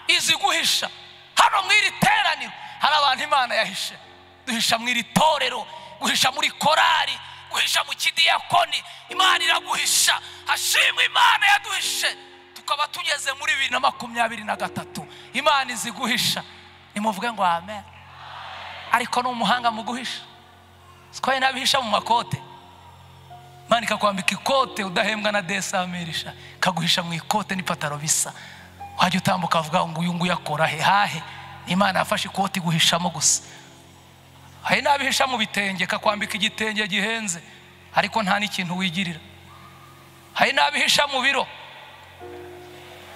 Speaker 1: izi guhisha. Hano mu iri teraniro hari abantu Imana yahishe. Duhisha mu iri torero, guhisha muri korari, guhisha mu kidiyakoni. Imana iraguhisha. Hashimwe Imana yaduhishe tukaba tugeze muri 2023. Imana izi guhisha. Nimuvuge ngo amen. Ariko ni umuhanga mu guhisha. Siko nabihisha mu makote. Imana ikakwambika ikote udahembwa na desamirisha, kaguhisha mu ikote n'ipataro bisa. Wajya utambuka avuga ngo uyu nguyu akora he hahe. Imana yafashe ikoti guhishamo gusa. Hari nabihisha mu bitenge, kakwambika igitenge gihenze ariko nta n'ikintu wigirira. Hari nabihisha mu biro,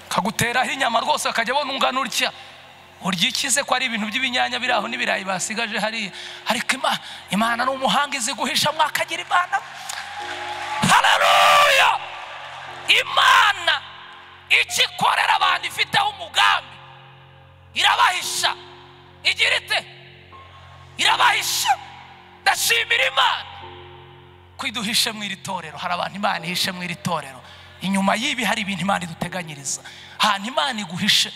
Speaker 1: kaguteraho inyama rwose akajya abona ungana utya. Urya ikize ko ari ibintu by'ibinyanya biri aho n'ibirayi basigaje hariya. Ariko Imana ni umuhanga, izi guhisha mwakagira Imana. Haleluya! Imana ikikorera abantu ifiteho umugambi, irabahisha. Igira ite? Irabahisha. Ndashimira Imana Kwiduhishe mu iri torero, hari abantu Imana ihishe mu iri torero. Inyuma y'ibi hari ibintu Imana iduteganyiriza. Ahantu Imana iguhishe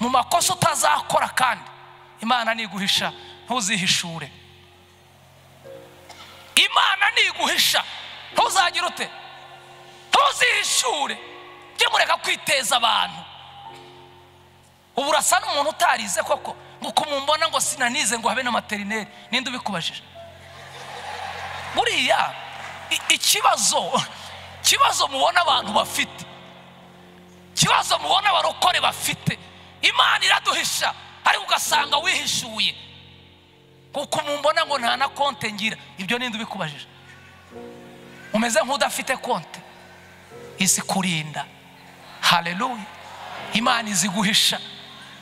Speaker 1: mu makosa utazakora, kandi Imana niguhisha ntuzihishure. Imana niguhisha ntuzagira ute? Ntuzihishure. Jye mureka kwiteza abantu. Ubu urasa n'umuntu utarize koko, ngo kumumbona ngo sinanize ngo habe na materineri. Ninde ubikubajije? Buriya ikibazo mubona abantu bafite, ikibazo mubona abarokore bafite, Imana iraduhisha ariko ugasanga wihishuye. Kuko mumbona ngo nta na konte ngira, ibyo ninde ubikubajije? Umeze nk'udafite konte. Isi kurinda. Haleluya. Imana iziguhisha,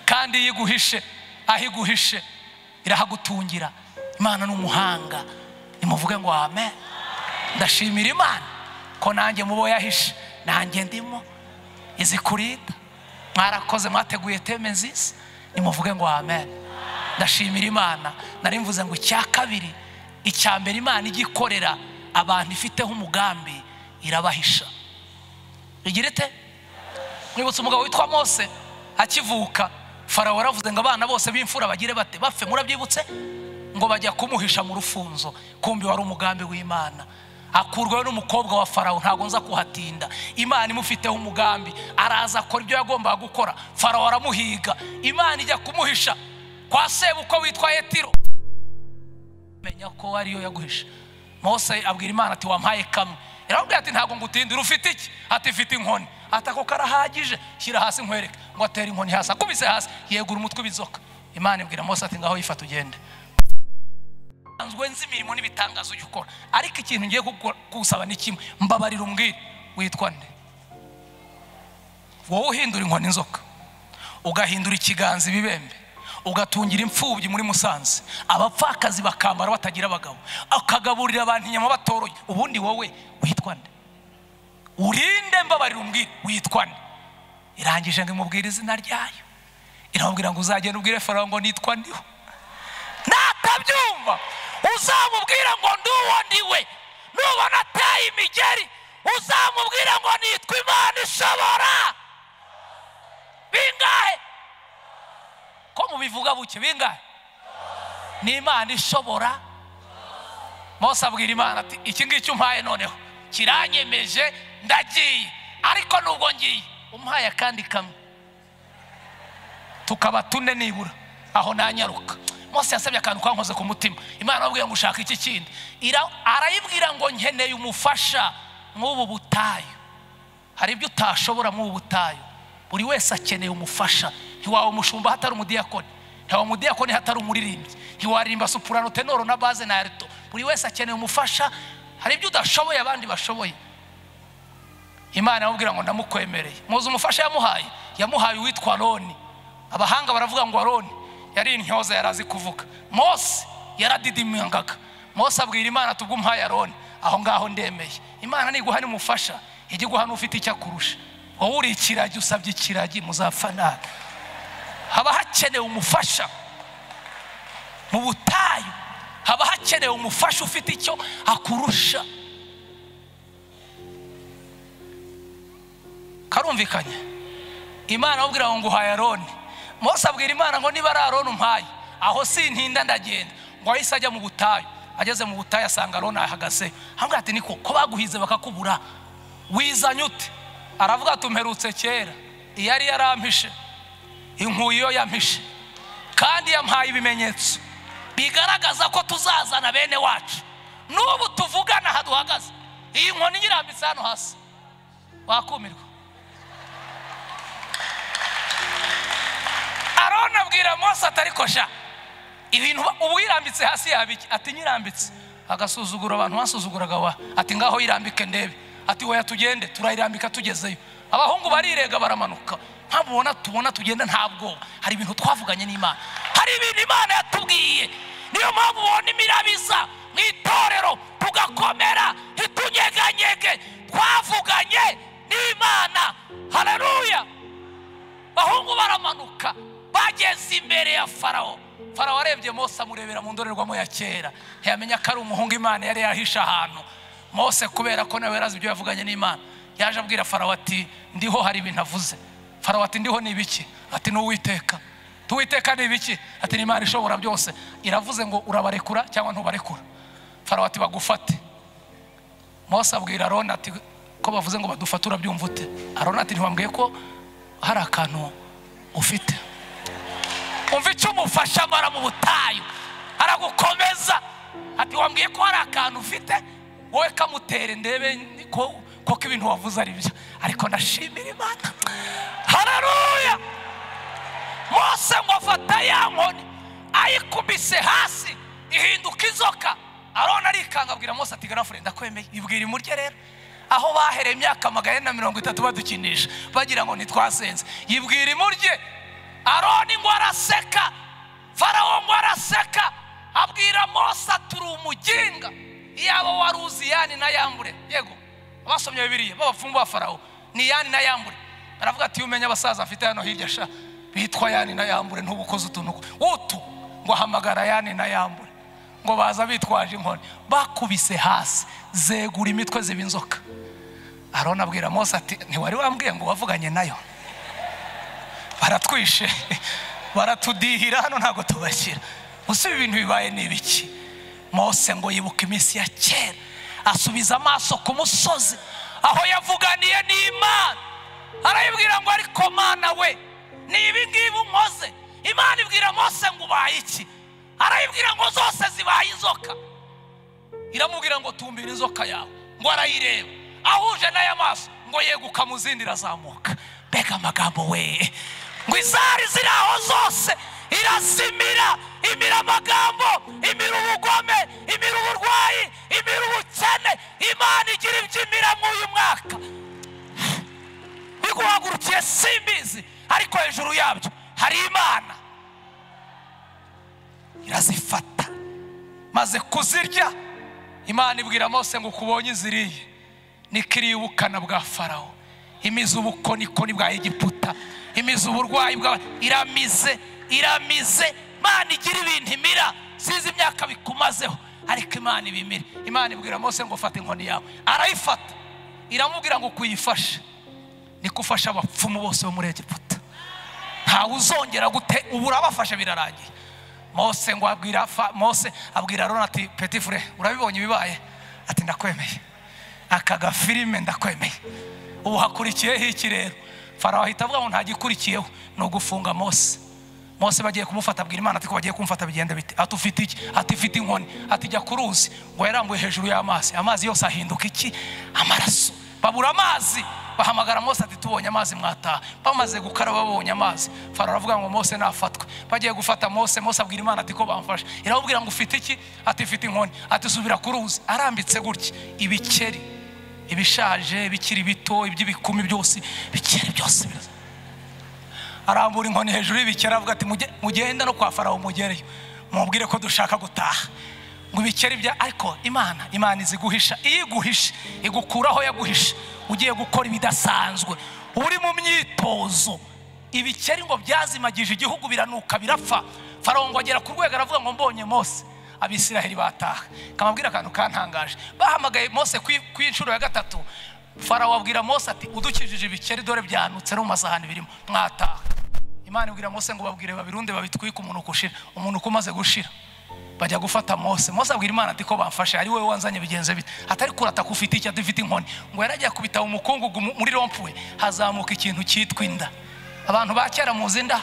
Speaker 1: kandi iyo iguhishe, aho iguhishe irahagutungira. Imana ni umuhanga. Nimuvuge ngo amen. Ndashimira Imana ko nanjye mubo yahishe, nanjye ndimo. Izi kurinda. Mwarakoze, mwateguye teme nziza. Nimuvuge ngo amen. Ndashimira Imana. Nari mvuze ngo icya kabiri, icya mbere Imana igikorera abantu ifiteho umugambi, irabahisha. Igira ite? Mwibutse umugabo witwa Mose akivuka, Farawo yaravuze ngo abana bose b'imfura bagire bate? Bapfe. Murabyibutse? Ngo bajya kumuhisha mu rufunzo. Kumbi wari umugambi w'Imana. Akurwayo n'umukobwa wa Farawo, ntago nza kuhatinda. Imana imufiteho umugambi, araza akora ibyo yagombaga gukora. Farawo aramuhiga, Imana ijya kumuhisha kwa sebukwe witwa Yetiro. Menya ko ariyo yaguhisha. Mose abwira Imana ati wampaye kamwe. Iramubwira ati ntago ngutindira, ufite iki? Ati mfite inkoni. Ati ako karahagije, shyira hasi nkwereke. Ngo atera inkoni hasi, akubise hasi, yegura umutwe w'inzoka. Imana ibwira Mose ati ngaho yifata ugende. Nzwe nzi imirimo n'ibitangazo ujya ukora, ariko ikintu ngiye kugusaba ni kimwe, mbabarira umbwire witwa nde? Wowe uhindura inkoni inzoka, ugahindura ikiganza ibibembe, ugatungira imfubyi muri Musanze, abapfakazi bakambara batagira abagabo, akagaburira abantu inyama batoroye, ubundi wowe witwa nde? Urinde mbabarira umbwire witwa nde? Irangije ngo imubwire izina ryayo. Iramubwira ngo uzagenda ubwire Farawo ngo nitwa ndiho. Natabyumva uzamubwira ngo nduwo ndiwe. Nubona ateye imigeri uzamubwira ngo nitwa Imana ishobora. Bingahe? Ko mubivuga buke, bingahe? Ni Imana ishobora. Mose abwira Imana ati iki ngiki umpaye noneho kiranyemeje, ndagiye, ariko nubwo ngiye umpaye akandi kamwe tukaba tune nibura, aho nanyaruka. Mose yasabye akantu kankoze ku mutima. Imana arabwira ngo ushaka iki kindi? Arayibwira ngo nkeneye umufasha mw'ubu butayu. Hari ibyo utashobora mw'ubu butayu. Buri wese akeneye umufasha. Ntiwawe umushumba hatari umudiyakoni, ntiwawe umudiyakoni hatari umuririmbyi, ntiwaririmba soprano, tenoro na baze na alto. Buri wese akeneye umufasha. Hari ibyo udashoboye abandi bashoboye. Imana yamubwira ngo ndamukwemereye. Muzi umufasha yamuhaye? Yamuhaye uwitwa Aroni. Abahanga baravuga ngo Aroni yari intyoza, yarazi kuvuga. Mose yaradidimangaga. Mose abwira Imana tubwo umpaye Aroni, aho ngaho ndemeye. Imana niguha n'umufasha, ijye iguha n'ufite icyo akurusha. Wowe uri ikiragi, usabye ikiragi, muzapfa nabi. Haba hakenewe umufasha mu butayu, haba hakenewe umufasha ufite icyo akurusha. Karumvikanye? Imana abwira ngo nguhaye Aroni. Mose abwira Imana ngo niba ari Aroni umpaye, aho sintinda ndagenda. Ngo ahise ajya mu butayu. Ageze mu butayu asanga Aroni ahagaze. Aramubwira ati niko ko baguhize bakakubura, wizanye ute? Aravuga ati umperutse kera, iyo ari yarampishe, inkuyo iyo yampishe, kandi yampaye ibimenyetso bigaragaza ko tuzazana bene wacu. N'ubu tuvugana aha duhagaze, iyi nkoni nyirambitse hano hasi, wakumirwa. Aroni abwira Mose ati ariko sha, ibintu ubu yirambitse hasi yabiki? Ati nyirambitse. Agasuzugura abantu basuzuguraga wa. Ati ngaho yirambike ndebe. Ati oya tugende, turayirambika tugezeyo. Abahungu barirega baramanuka. Mpamvu ubona tubona tugenda nta bwoba. Hari ibintu twavuganye n'Imana, hari ibintu Imana yatubwiye. Niyo mpamvu ubona imirabiza mu itorero tugakomera, ntitunyeganyege. Twavuganye n'Imana. Haleluya. Bahungu baramanuka bageze imbere ya Farawo. Farawo arebye Mose amurebera mu ndorerwamo ya kera, ntiyamenya ko ari umuhungu Imana yari yahishe ahantu. Mose kubera ko nawe yarazi ibyo yavuganye n'Imana, yaje abwira Farawo ati ndiho hari ibintu avuze. Farawo ati ndiho ni ibiki? Ati n'Uwiteka. Tuwiteka ni ibiki? Ati ni Imana ishobora byose. Iravuze ngo urabarekura cyangwa ntubarekura. Farawo ati bagufate. Mose abwira Aroni ati ko bavuze ngo badufate urabyumva ute? Aroni ati ntiwambwiye ko hari akantu ufite. Umva icyo umufasha amara mu butayu, aragukomeza. Ati wambwiye ko hari akantu ufite, wowe kamutere ndebe ko koko ibintu wavuze ari byo. Ariko ndashimira Imana. Haleluya. Mose ngo afata ya nkoni ayikubise hasi ihinduka inzoka. Aroni arikanga abwira Mose ati garafure ndakwemeye, ibwira imurye rero. Aho bahereye imyaka 430 badukinisha bagira ngo ntitwasenze, yibwira imurye. Aroni ngo araseka, Farawo ngo araseka, abwira Mose ati uri umuginga, iyaba wari uzi Yani na Yambure. Yego abasomye Bibiliya b'abapfumu ba Farawo ni Yani na Yambure. Aravuga ati umenya abasaza afite hano hirya sha bitwa Yani na Yambure, ntubukoze utuntu utu. Ngo ahamagara Yani na Yambure, ngo baza bitwaje inkoni, bakubise hasi zegura imitwe ziba inzoka. Aroni abwira Mose ati ntiwari wambwiye ngo wavuganye nayo? Baratwishe, baratudihira hano ntabwo tubashyira. Gusa ibi bintu bibaye ni ibiki? Mose ngo yibuka iminsi ya kera, asubiza amaso ku musozi aho yavuganiye n'Imana, arayibwira ngo ariko Mana we, ni ibi ngibi unkoze. Imana ibwira Mose ngo ubaye iki? Arayibwira ngo zose zibaye inzoka. Iramubwira ngo tumbira inzoka yawe. Ngo arayireba, ahuje n'aya maso ngo yeguka mu zindi irazamuka. Mbega amagambo we! Ngo izari ziri aho zose irazimira, imira amagambo, imira ubugome, imira uburwayi, imira ubukene. Imana igira ibyo imira muri uyu mwaka. Biguhagurukiye simbizi, ariko hejuru yabyo hari Imana. Irazifata maze kuzirya. Imana ibwira Mose ngo ukubonye iziriye nikiriye ubukana bwa Farawo, imize ubukonikoni bwa Egiputa, imize uburwayi bwa, iramize, iramize. Imana igira ibintu imira, sizi imyaka bikumazeho, ariko Imana ibimira. Imana ibwira Mose ngo fata inkoni yawe, arayifata. Iramubwira ngo kuyifasha niko ufasha abapfumu bose bo muri Egiputa, ntawe uzongera gute, ubu urabafasha birarangiye. Mose ngo abwira Mose abwira Aroni ati petit frère urabibonye ibibaye? Ati ndakwemeye, aka gafilime ndakwemeye. Ubu hakurikiyeho iki rero? Farawo ahita avuga ngo nta gikurikiyeho, ni ugufunga Mose. Mose bagiye kumufata, abwira Imana ati ko bagiye kumufata bigenda bite? Ati ufite iki? Ati ufite inkoni. Ati jya ku ruzi. Ngo yarambuye hejuru y'amazi, amazi yose ahinduka iki? Amaraso. Babura amazi, bahamagara Mose ati tubonye amazi mwataha. Bamaze gukaraba babonye amazi, Farawo aravuga ngo Mose nafatwe. Bagiye gufata Mose, Mose abwira Imana ati ko bamfashe. Iramubwira ngo ufite iki? Ati ufite inkoni. Ati subira ku ruzi. Arambitse gutya ibikeri, ibishaje, ibikiri bito, iby'ibikumi byose, bikeri byose biraza. Arambura inkoni hejuru y'ibikeri avuga ati mugende no kwa Farawo mugereyo, mubwire ko dushaka gutaha. Ngo ibikeri bya, ariko Imana iziguhisha. Iyo iguhishe igukuraho yaguhishe, ugiye gukora ibidasanzwe, uri mu myitozo. Ibikeri ngo byazimagije igihugu biranuka birapfa. Farawo ngo agera ku rwego aravuga ngo mbonye Mose, Abisiraheli bataha. Kamabwira akantu kantangaje, bahamagaye Mose ku inshuro ya gatatu. Farawo abwira Mose ati udukijije ibikeri dore byanutse no mu masahani birimo, mwataha. Imana ibwira Mose ngo babwire babirunde babitwike umuntu kushira, umuntu kumaze gushira. Bajya gufata Mose. Mose abwira Imana ati ko bamfashe, ari wowe wanzanye bigenze bite? Atari kurata kufite iki? Ati mfite inkoni. Ngo yaragiye kubita umukungugu muri rompwe, hazamuka ikintu cyitwa inda. Abantu ba kera muzi inda?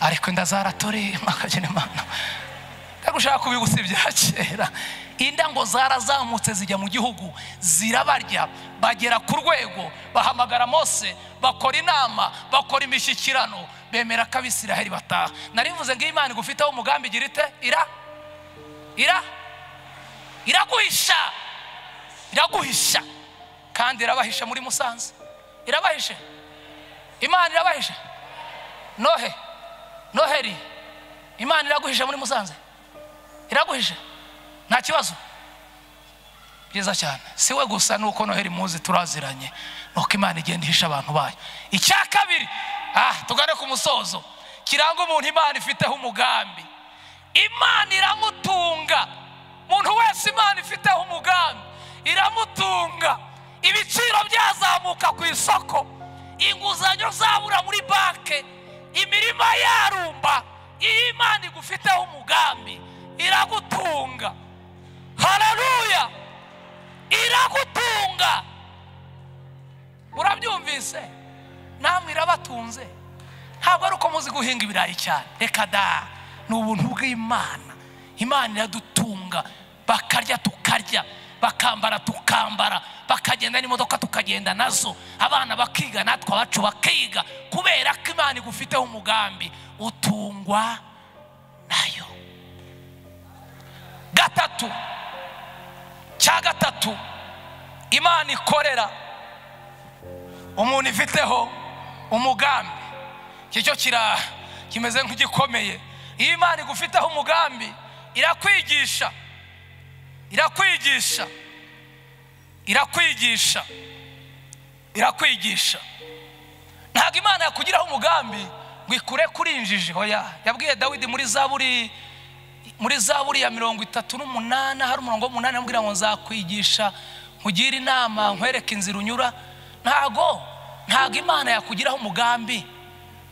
Speaker 1: Ariko inda zaratoreye makagene Imana. Ndagushaka kubibutsa ibya kera. Inda ngo zarazamutse zijya mu gihugu zirabarya, bagera ku rwego bahamagara Mose, bakora inama, bakora imishyikirano, bemera ko Abisiraheli bataha. Narivuze ngo Imana igufiteho umugambi igira ite? Ira ira iraguhisha, iraguhisha. Kandi irabahisha muri Musanze, irabahishe. Imana irabahisha. Nohe, Noheri, Imana iraguhisha muri Musanze, iraguhisha. Nta kibazo. Byiza cyane. Si we gusa nuko Noheri muzi turaziranye, nuko Imana igenda ihisha abantu bayo. Icya kabiri, tugane ku musozo, kiranga umuntu Imana ifiteho umugambi. Imana iramutunga. Umuntu wese Imana ifiteho umugambi iramutunga. Ibiciro byazamuka ku isoko, inguzanyo zabura muri banke, imirima yarumba, iyo Imana igufiteho umugambi iragutunga. Haleluya, iragutunga. Murabyumvise? Namwe irabatunze. Ntabwo ari uko muzi guhinga ibirayi cyane, reka da, ni ubuntu bw'Imana. Imana iradutunga, bakarya tukarya, bakambara tukambara, bakagenda n'imodoka tukagenda nazo, abana bakiga natwe abacu bakiga, kubera ko Imana igufiteho umugambi utungwa nayo. Gatatu, cya gatatu Imana ikorera umuntu ifiteho umugambi, icyo kira kimeze nk'igikomeye. Iyo Imana igufiteho umugambi irakwigisha, irakwigisha, irakwigisha, irakwigisha. Ntabwo Imana yakugiraho umugambi ngo ikure kuri injiji. Hoya, yabwiye Dawidi muri Zaburi ya 38 hari umurongo w'umunani, amubwira ngo nzakwigisha, nkugire inama, nkwereke inzira unyura. Ntago Imana yakugiraho umugambi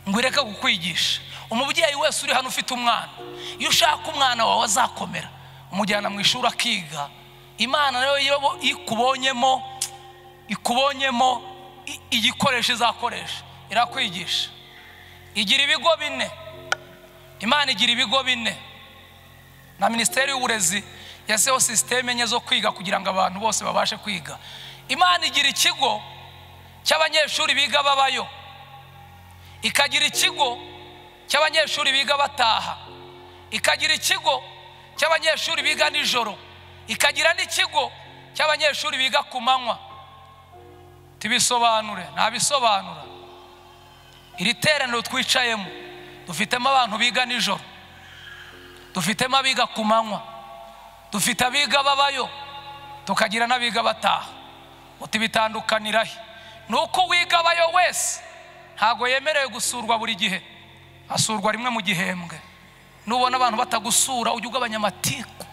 Speaker 1: ngo ireke kukwigisha. Umubyeyi wese uri hano ufite umwana, iyo ushaka umwana wawe azakomera, umujyana mu ishuri akiga. Imana nayo iyo ikubonyemo igikoresho izakoresha, irakwigisha. Igira ibigo bine. Imana igira ibigo bine. Na Minisiteri y'Uburezi yasizeho sisiteme enye zo kwiga kugira ngo abantu bose babashe kwiga. Imana igira ikigo cy'abanyeshuri biga babayo, ikagira ikigo cy'abanyeshuri biga bataha, ikagira ikigo cy'abanyeshuri biga nijoro, ikagira n'ikigo cy'abanyeshuri biga ku manywa. Tibisobanure, ntabisobanura. Iri teraniro twicayemo dufitemo abantu biga nijoro, dufitemo abiga ku manywa, dufite abiga babayo, tukagira n'abiga bataha. Uti bitandukanirahe? Nuko uwiga bayo wese ntago yemerewe gusurwa buri gihe, asurwa rimwe mu gihembwe. Nubona abantu batagusura ujye ugabanya amatiku,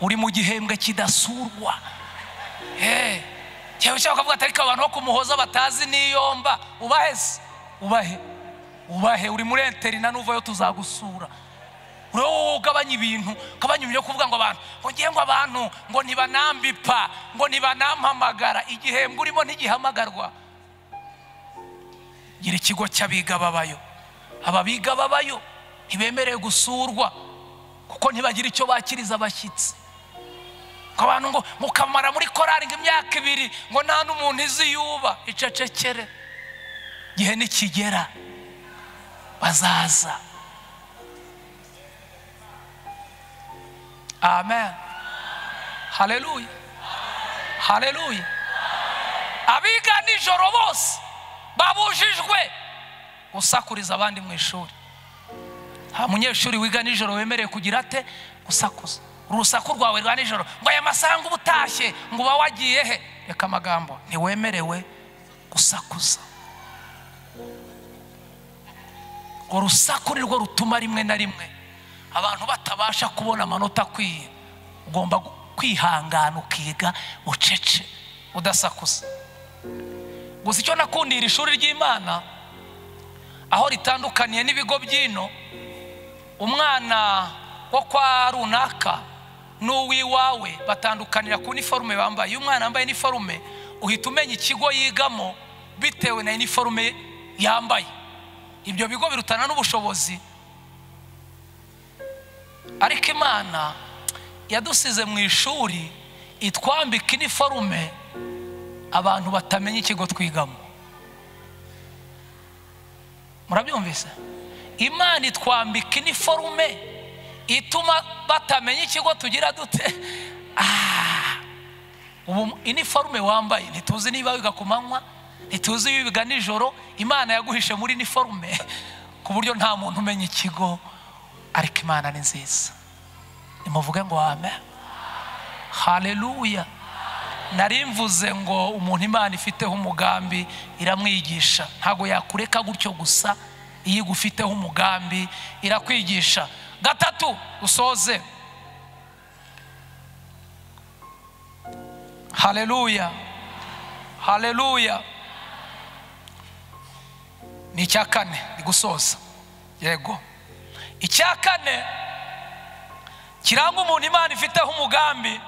Speaker 1: uri mu gihembwe kidasurwa. Cyangwa ushaka kuvuga atari ko abantu bo kumuhoza batazi niyomba, ubaheze, ubahe, ubahe, uri muri interina nuvayo tuzagusura. Uro ugabanya ibintu, ugabanya ibyo kuvuga ngo abantu ngo ngiye ngo abantu ngo ntibanambipa, ngo ntibanampamagara. Igihembwe urimo ntigihamagarwa. Gira ikigo cy'abiga babayo. Ababiga babayo ntibemerewe gusurwa kuko ntibagira icyo bakiriza abashyitsi. Ko abantu ngo mukamara muri korari ngo imyaka 2 ngo nta n'umuntu izi yuba, icecekere. Gihe nikigera bazaza. Amen. Haleluya, haleluya. Abiga nijoro bose babujijwe gusakuriza abandi mu ishuri. Nta munyeshuri wiga nijoro wemerewe kugira ate? Gusakuza. Urusaku rwawe rwa nijoro ngo aya masaha ngo ubutashye ngo uba wagiye he? Reka amagambo, ntiwemerewe gusakuza. Urusaku ni rwo rutuma rimwe na rimwe abantu batabasha kubona amanota akwiye. Ugomba kwihangana ukiga ucece udasakuza. Gusa icyo nakundira ishuri ry'Imana aho ritandukaniye n'ibigo by'ino, umwana wo kwa runaka n'uwiwawe batandukanira ku uniforme bambaye. Iyo umwana yambaye uniforme uhita umenya ikigo yigamo bitewe na uniforme yambaye. Ibyo bigo birutana n'ubushobozi, ariko Imana yadusize mu ishuri itwambika iniforume abantu batamenya ikigo twigamo. Murabyumvise? Imana itwambika iniforume ituma batamenya ikigo tugira dute. Ubu iniforume wambaye ntituzi niba wiga ku manywa, ntituzi wiga nijoro. Imana yaguhishe muri iniforume ku buryo nta muntu umenya ikigo. Ariko Imana ni nziza. Nimuvuge ngo amen. Haleluya. Nari mvuze ngo umuntu Imana ifiteho umugambi iramwigisha. Ntago yakureka gutyo gusa, iyo igufiteho umugambi irakwigisha. Gatatu, usoze. Haleluya, haleluya. Ni icya kane, ndi gusoza. Yego, icya kane kiranga umuntu Imana ifiteho umugambi,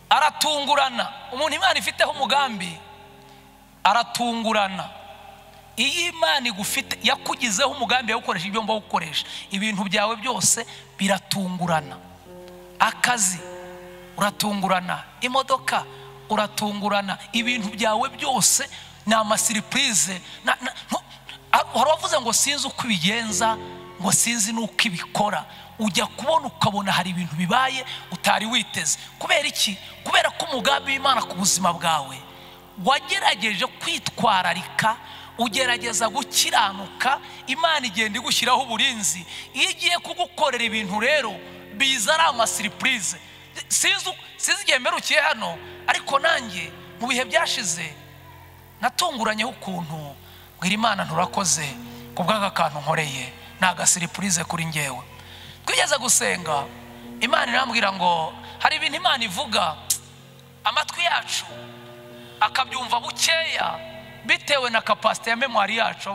Speaker 1: aratungurana. Umuntu Imana ifiteho umugambi aratungurana. Iyo Imana igufite, yakugizeho umugambi, yagukoresha ibyo ngomba gukoresha, ibintu byawe byose biratungurana. Akazi uratungurana, imodoka uratungurana, ibintu byawe byose ni amasiripurize. Hari uwavuze ngo sinzi uko ibigenza, ngo sinzi n'uko ibikora. Ujya kubona ukabona hari ibintu bibaye utari witeze. Kubera iki? Kubera ko umugambi w'Imana ku buzima bwawe wagerageje kwitwararika, ugerageza gukiranuka, Imana igenda igushyiraho uburinzi. Iyo igiye kugukorera ibintu rero biza ari amasiripurize. Sinzi igihe mperukiye hano, ariko nanjye mu bihe byashize natunguranyeho ukuntu mbwira Imana nturakoze ku bw'aka kantu nkoreye, ni agasiripurize kuri ngewe. Twigeze gusenga, Imana irambwira ngo hari ibintu Imana ivuga amatwi yacu akabyumva bukeya bitewe na kapasite ya memwari yacu.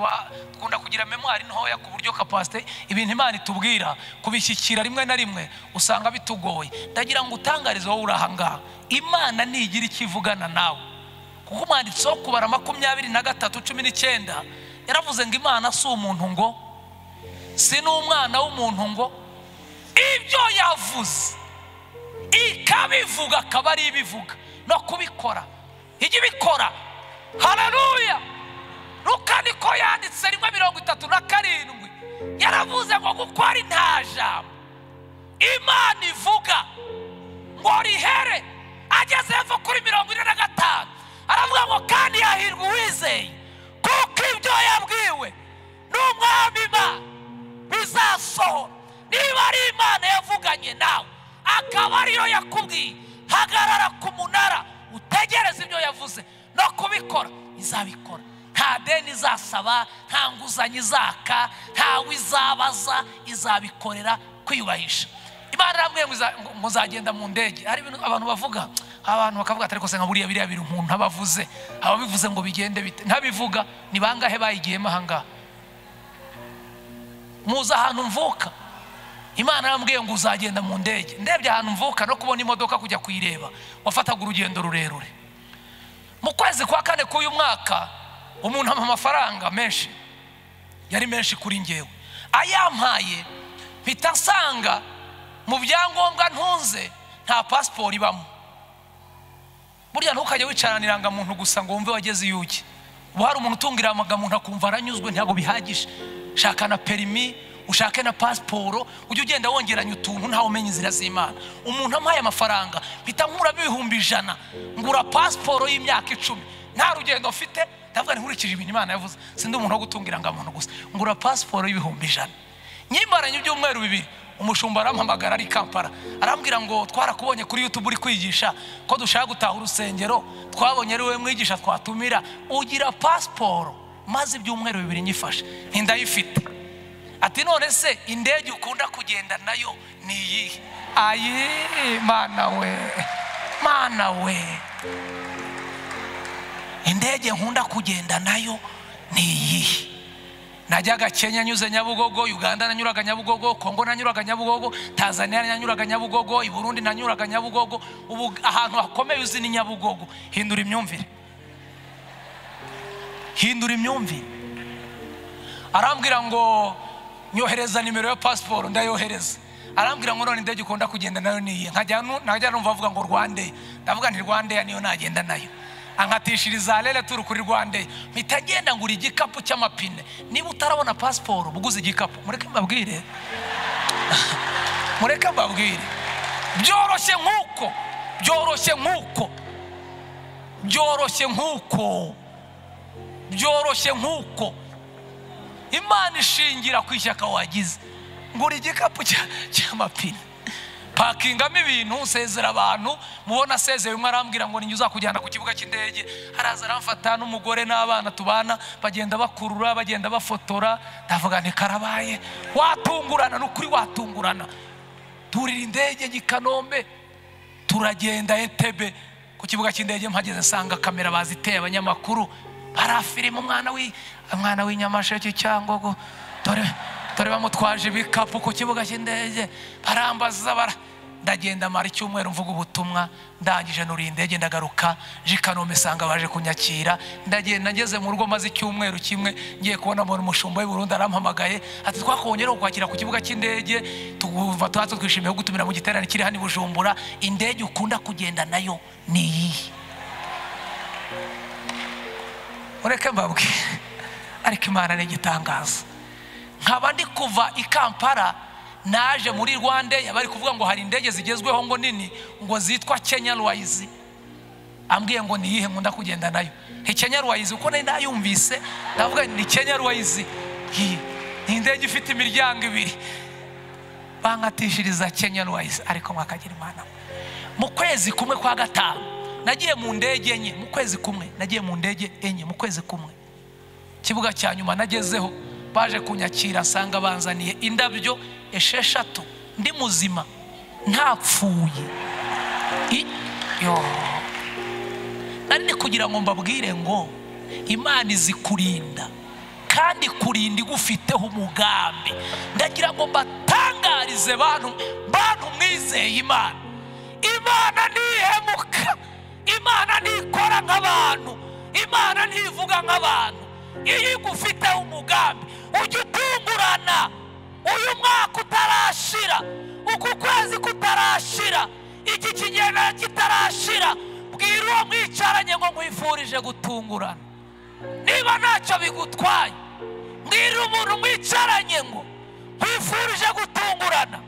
Speaker 1: Dukunda kugira memwari ntoya ku buryo kapasite ibintu Imana itubwira kubishyikira rimwe na rimwe usanga bitugoye. Ndagira ngo utangarize wowe uri aha ngaha, Imana nigira icyo ivugana nawe. Kuko umwanditsi wo Kubara 23:19 yaravuze ngo Imana si umuntu ngo si n'umwana w'umuntu ngo ibyo yavuze ikabivuga akaba ari ibivuga no kubikora ijya ibikora. Haleluya. Luka niko yanditse 1:37 yaravuze ngo gukora nta jambo Imana ivuga ngo rihere. Ageze hepfo kuri 45 aravuga ngo kandi yahirwa uwizeye kuko ibyo yabwiwe n'umwami Imana bizasohora. Niba ari Imana yavuganye nawe akaba ariyo yakubwiye, hagarara ku munara utegereze ibyo yavuze no kubikora, izabikora. Nta deni izasaba, nta nguzanyo izaka, ntawe izabaza, izabikorera kwiyubahisha. Imana irambwiye ngo muzagenda mu ndege. Hari ibintu abantu bavuga, abantu bakavuga atari kose nka buriya biriya bintu umuntu abavuze, ababivuze ngo bigende bite, ntabivuga. Ni bangahe bayigiyemo aha ngaha? Muzi ahantu mvuka, Imana yarambwiye ngo uzagenda mu ndege. Ndebye ahantu mvuka no kubona imodoka kujya kuyireba, wafataga urugendo rurerure. Mu kwezi kwa kane k'uyu mwaka umuntu ampa amafaranga menshi, yari menshi kuri ngewe. Ayampaye mpita nsanga mu byangombwa ntunze nta pasiporo ibamo. Burya ntukajya wicarana irangamuntu gusa ngo wumve wageze iyo ujya. Ubu hari umuntu utunga irangamuntu akumva aranyuzwe, ntabwo bihagije. Shaka na perimi, ushake na pasiporo, ujye ugenda wongeranya utuntu ntawe umenya inzira z'Imana. Umuntu ampaye amafaranga mpita nkuramo 100,000 ngura pasiporo y'imyaka 10. Nta rugendo mfite, ndavuga nkurikije ibintu Imana yavuze, sindi umuntu wo gutunga irangamuntu gusa, ngura pasiporo y'100,000. Nyimaranye ibyumweru 2, umushumba arampamagara ari Kampala, arambwira ngo twarakubonye kuri YouTube uri kwigisha ko dushaka gutaha urusengero, twabonye ari wowe mwigisha twatumira, ugira pasiporo. Maze ibyumweru 2 nyifashe ntindayifite. Ati none se indege ukunda kugenda nayo ni iyihe? Ayi Mana we, Mana we, indege nkunda kugenda nayo ni iyihe? Najyaga Kenya nyuze Nyabugogo, Uganda nanyuraga Nyabugogo, Kongo nanyuraga Nyabugogo, Tanzania nanyuraga Nyabugogo, i Burundi nanyuraga Nyabugogo. Ubu ahantu hakomeye uzi ni Nyabugogo. Hindura imyumvire, hindura imyumvire. Arambwira ngo nyohereza nimero ya pasiporo, ndayohereza. Arambwira ngo none indege ukunda kugenda nayo ni iyihe? Nkajya numva avuga ngo Rwandair, ndavuga nti Rwandair niyo nagenda nayo. Ankatishiriza lele turu kuri Rwandair. Mpita ngenda ngura igikapu cy'amapine. Niba utarabona pasiporo buguze igikapu. Mureke mbabwire, mureke mbabwire, byoroshye nkuko, byoroshye nkuko, byoroshye nkuko, byoroshye nkuko. Imana ishingira ku ishyaka wagize. Ngura igikapu cy'amapine, pakingamo ibintu, nsezera abantu. Mubona asezeye umwe arambwira ngo ninjye uzakujyana ku kibuga cy'indege. Araza aramfata n'umugore n'abana tubana, bagenda bakurura, bagenda bafotora. Ndavuga nti karabaye, watungurana, ni ukuri watungurana. Turira indege i Kanombe, Turagenda Entebbe ku kibuga cy'indege, mpageze nsanga kamera baziteye, abanyamakuru barafilima umwana w'inyamasheke Cyangugu, dore bamutwaje ibikapu ku kibuga cy'indege, barambaza. Ndagenda mara icyumweru mvuga ubutumwa, ndangije nuri indege ndagaruka nje i Kanombe nsanga baje kunyakira. Ndagenda ngeze mu rugo maze icyumweru kimwe, ngiye kubona mbona umushumba w'i Burundi arampamagaye ati twakongera kukwakira ku kibuga cy'indege, tugumva twatse twishimiye kugutumira mu giterane kiri hano i Bujumbura, indege ukunda kugenda nayo ni iyihe? Ureke mbabwire, ariko Imana ni igitangaza. Nkaba ndi kuva i Kampala naje muri Rwanda, bari kuvuga ngo hari indege zigezweho ngo nini ngo zitwa Kenya Airways. Ambwiye ngo ni iyihe nkunda kugenda nayo? Ni Kenya Airways, uko nari nayumvise ndavuga ni Kenya Airways. Ni indege ifite imiryango ibiri. Bankatishiriza Kenya Airways, ariko mwakagira Imana. Mu kwezi kumwe kwa gatanu nagiye mu ndege enye, mu kwezi kumwe nagiye mu ndege enye, mu kwezi kumwe. Kibuga cya nyuma nagezeho baje kunyakira nsanga banzaniye indabyo 6 ndi muzima ntapfuye. Nari kugira ngo mbabwire ngo Imana izikurinda kandi kurinda igufiteho umugambi. Ndagira ngo mbatangarize bantu mwizeye Imana. Imana ntihemuka, Imana ntikora nk'abantu, Imana ntivuga nk'abantu. Iyo igufiteho umugambi ujya utungurana. Uyu mwaka utarashira, uku kwezi kutarashira, iki kinyejana kitarashira, bwira uwo mwicaranye ngo nkwifurije gutungurana. Niba ntacyo bigutwaye, mbwira umuntu mwicaranye ngo nkwifurije gutungurana.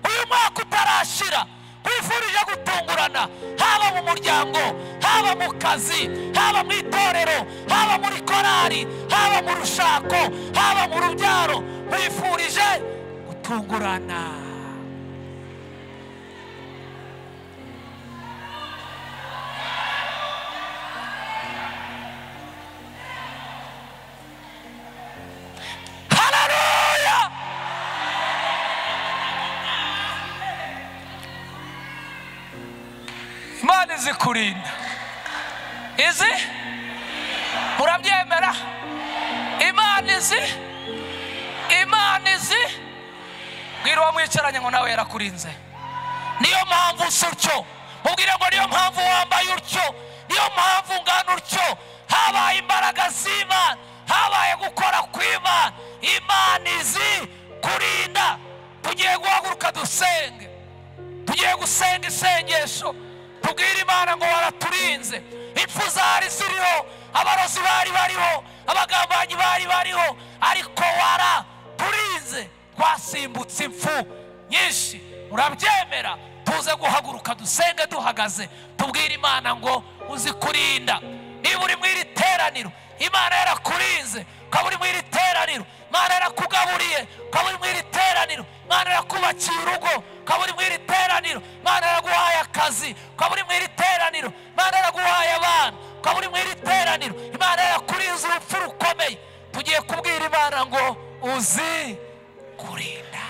Speaker 1: Uyu mwaka utarashira nkwifurije gutungurana, haba mu muryango, haba mu kazi, haba mu itorero, haba muri korari, haba mu rushako, haba mu rubyaro, nkwifurije gutungurana. Haleluya! Imana izikurinda. Izi? Murabyemera? Imana izi? Imana izi? Bwira uwo mwicaranye ngo nawe yarakurinze. Niyo mpamvu usa utyo, mubwire ngo niyo mpamvu wambaye utyo, niyo mpamvu ungana utyo. Habaye imbaraga z'Imana, habaye gukora kw'Imana. Imana izi kurinda. Tugiye guhaguruka dusenge, tugiye gusenga isengesho, tubwire Imana ngo waraturinze. Impfu zari ziriho, abarozi bari bariho, abagambanyi bari bariho, ariko waraturinze. Twasimbutse impfu nyinshi. Murabyemera? Tuze guhaguruka dusenge duhagaze, tubwire Imana ngo uzi kurinda. Niba uri mu iri teraniro Imana yarakurinze, ukaba uri mu iri teraniro Imana yarakugaburiye, ukaba uri mu iri teraniro Imana yarakubakiye urugo, ukaba uri mu iri teraniro Imana yaraguhaye akazi, ukaba uri mu iri teraniro Imana yaraguhaye abana, ukaba uri mu iri teraniro Imana yarakurinze urupfu rukomeye. Tugiye kubwira Imana ngo uzi kurinda.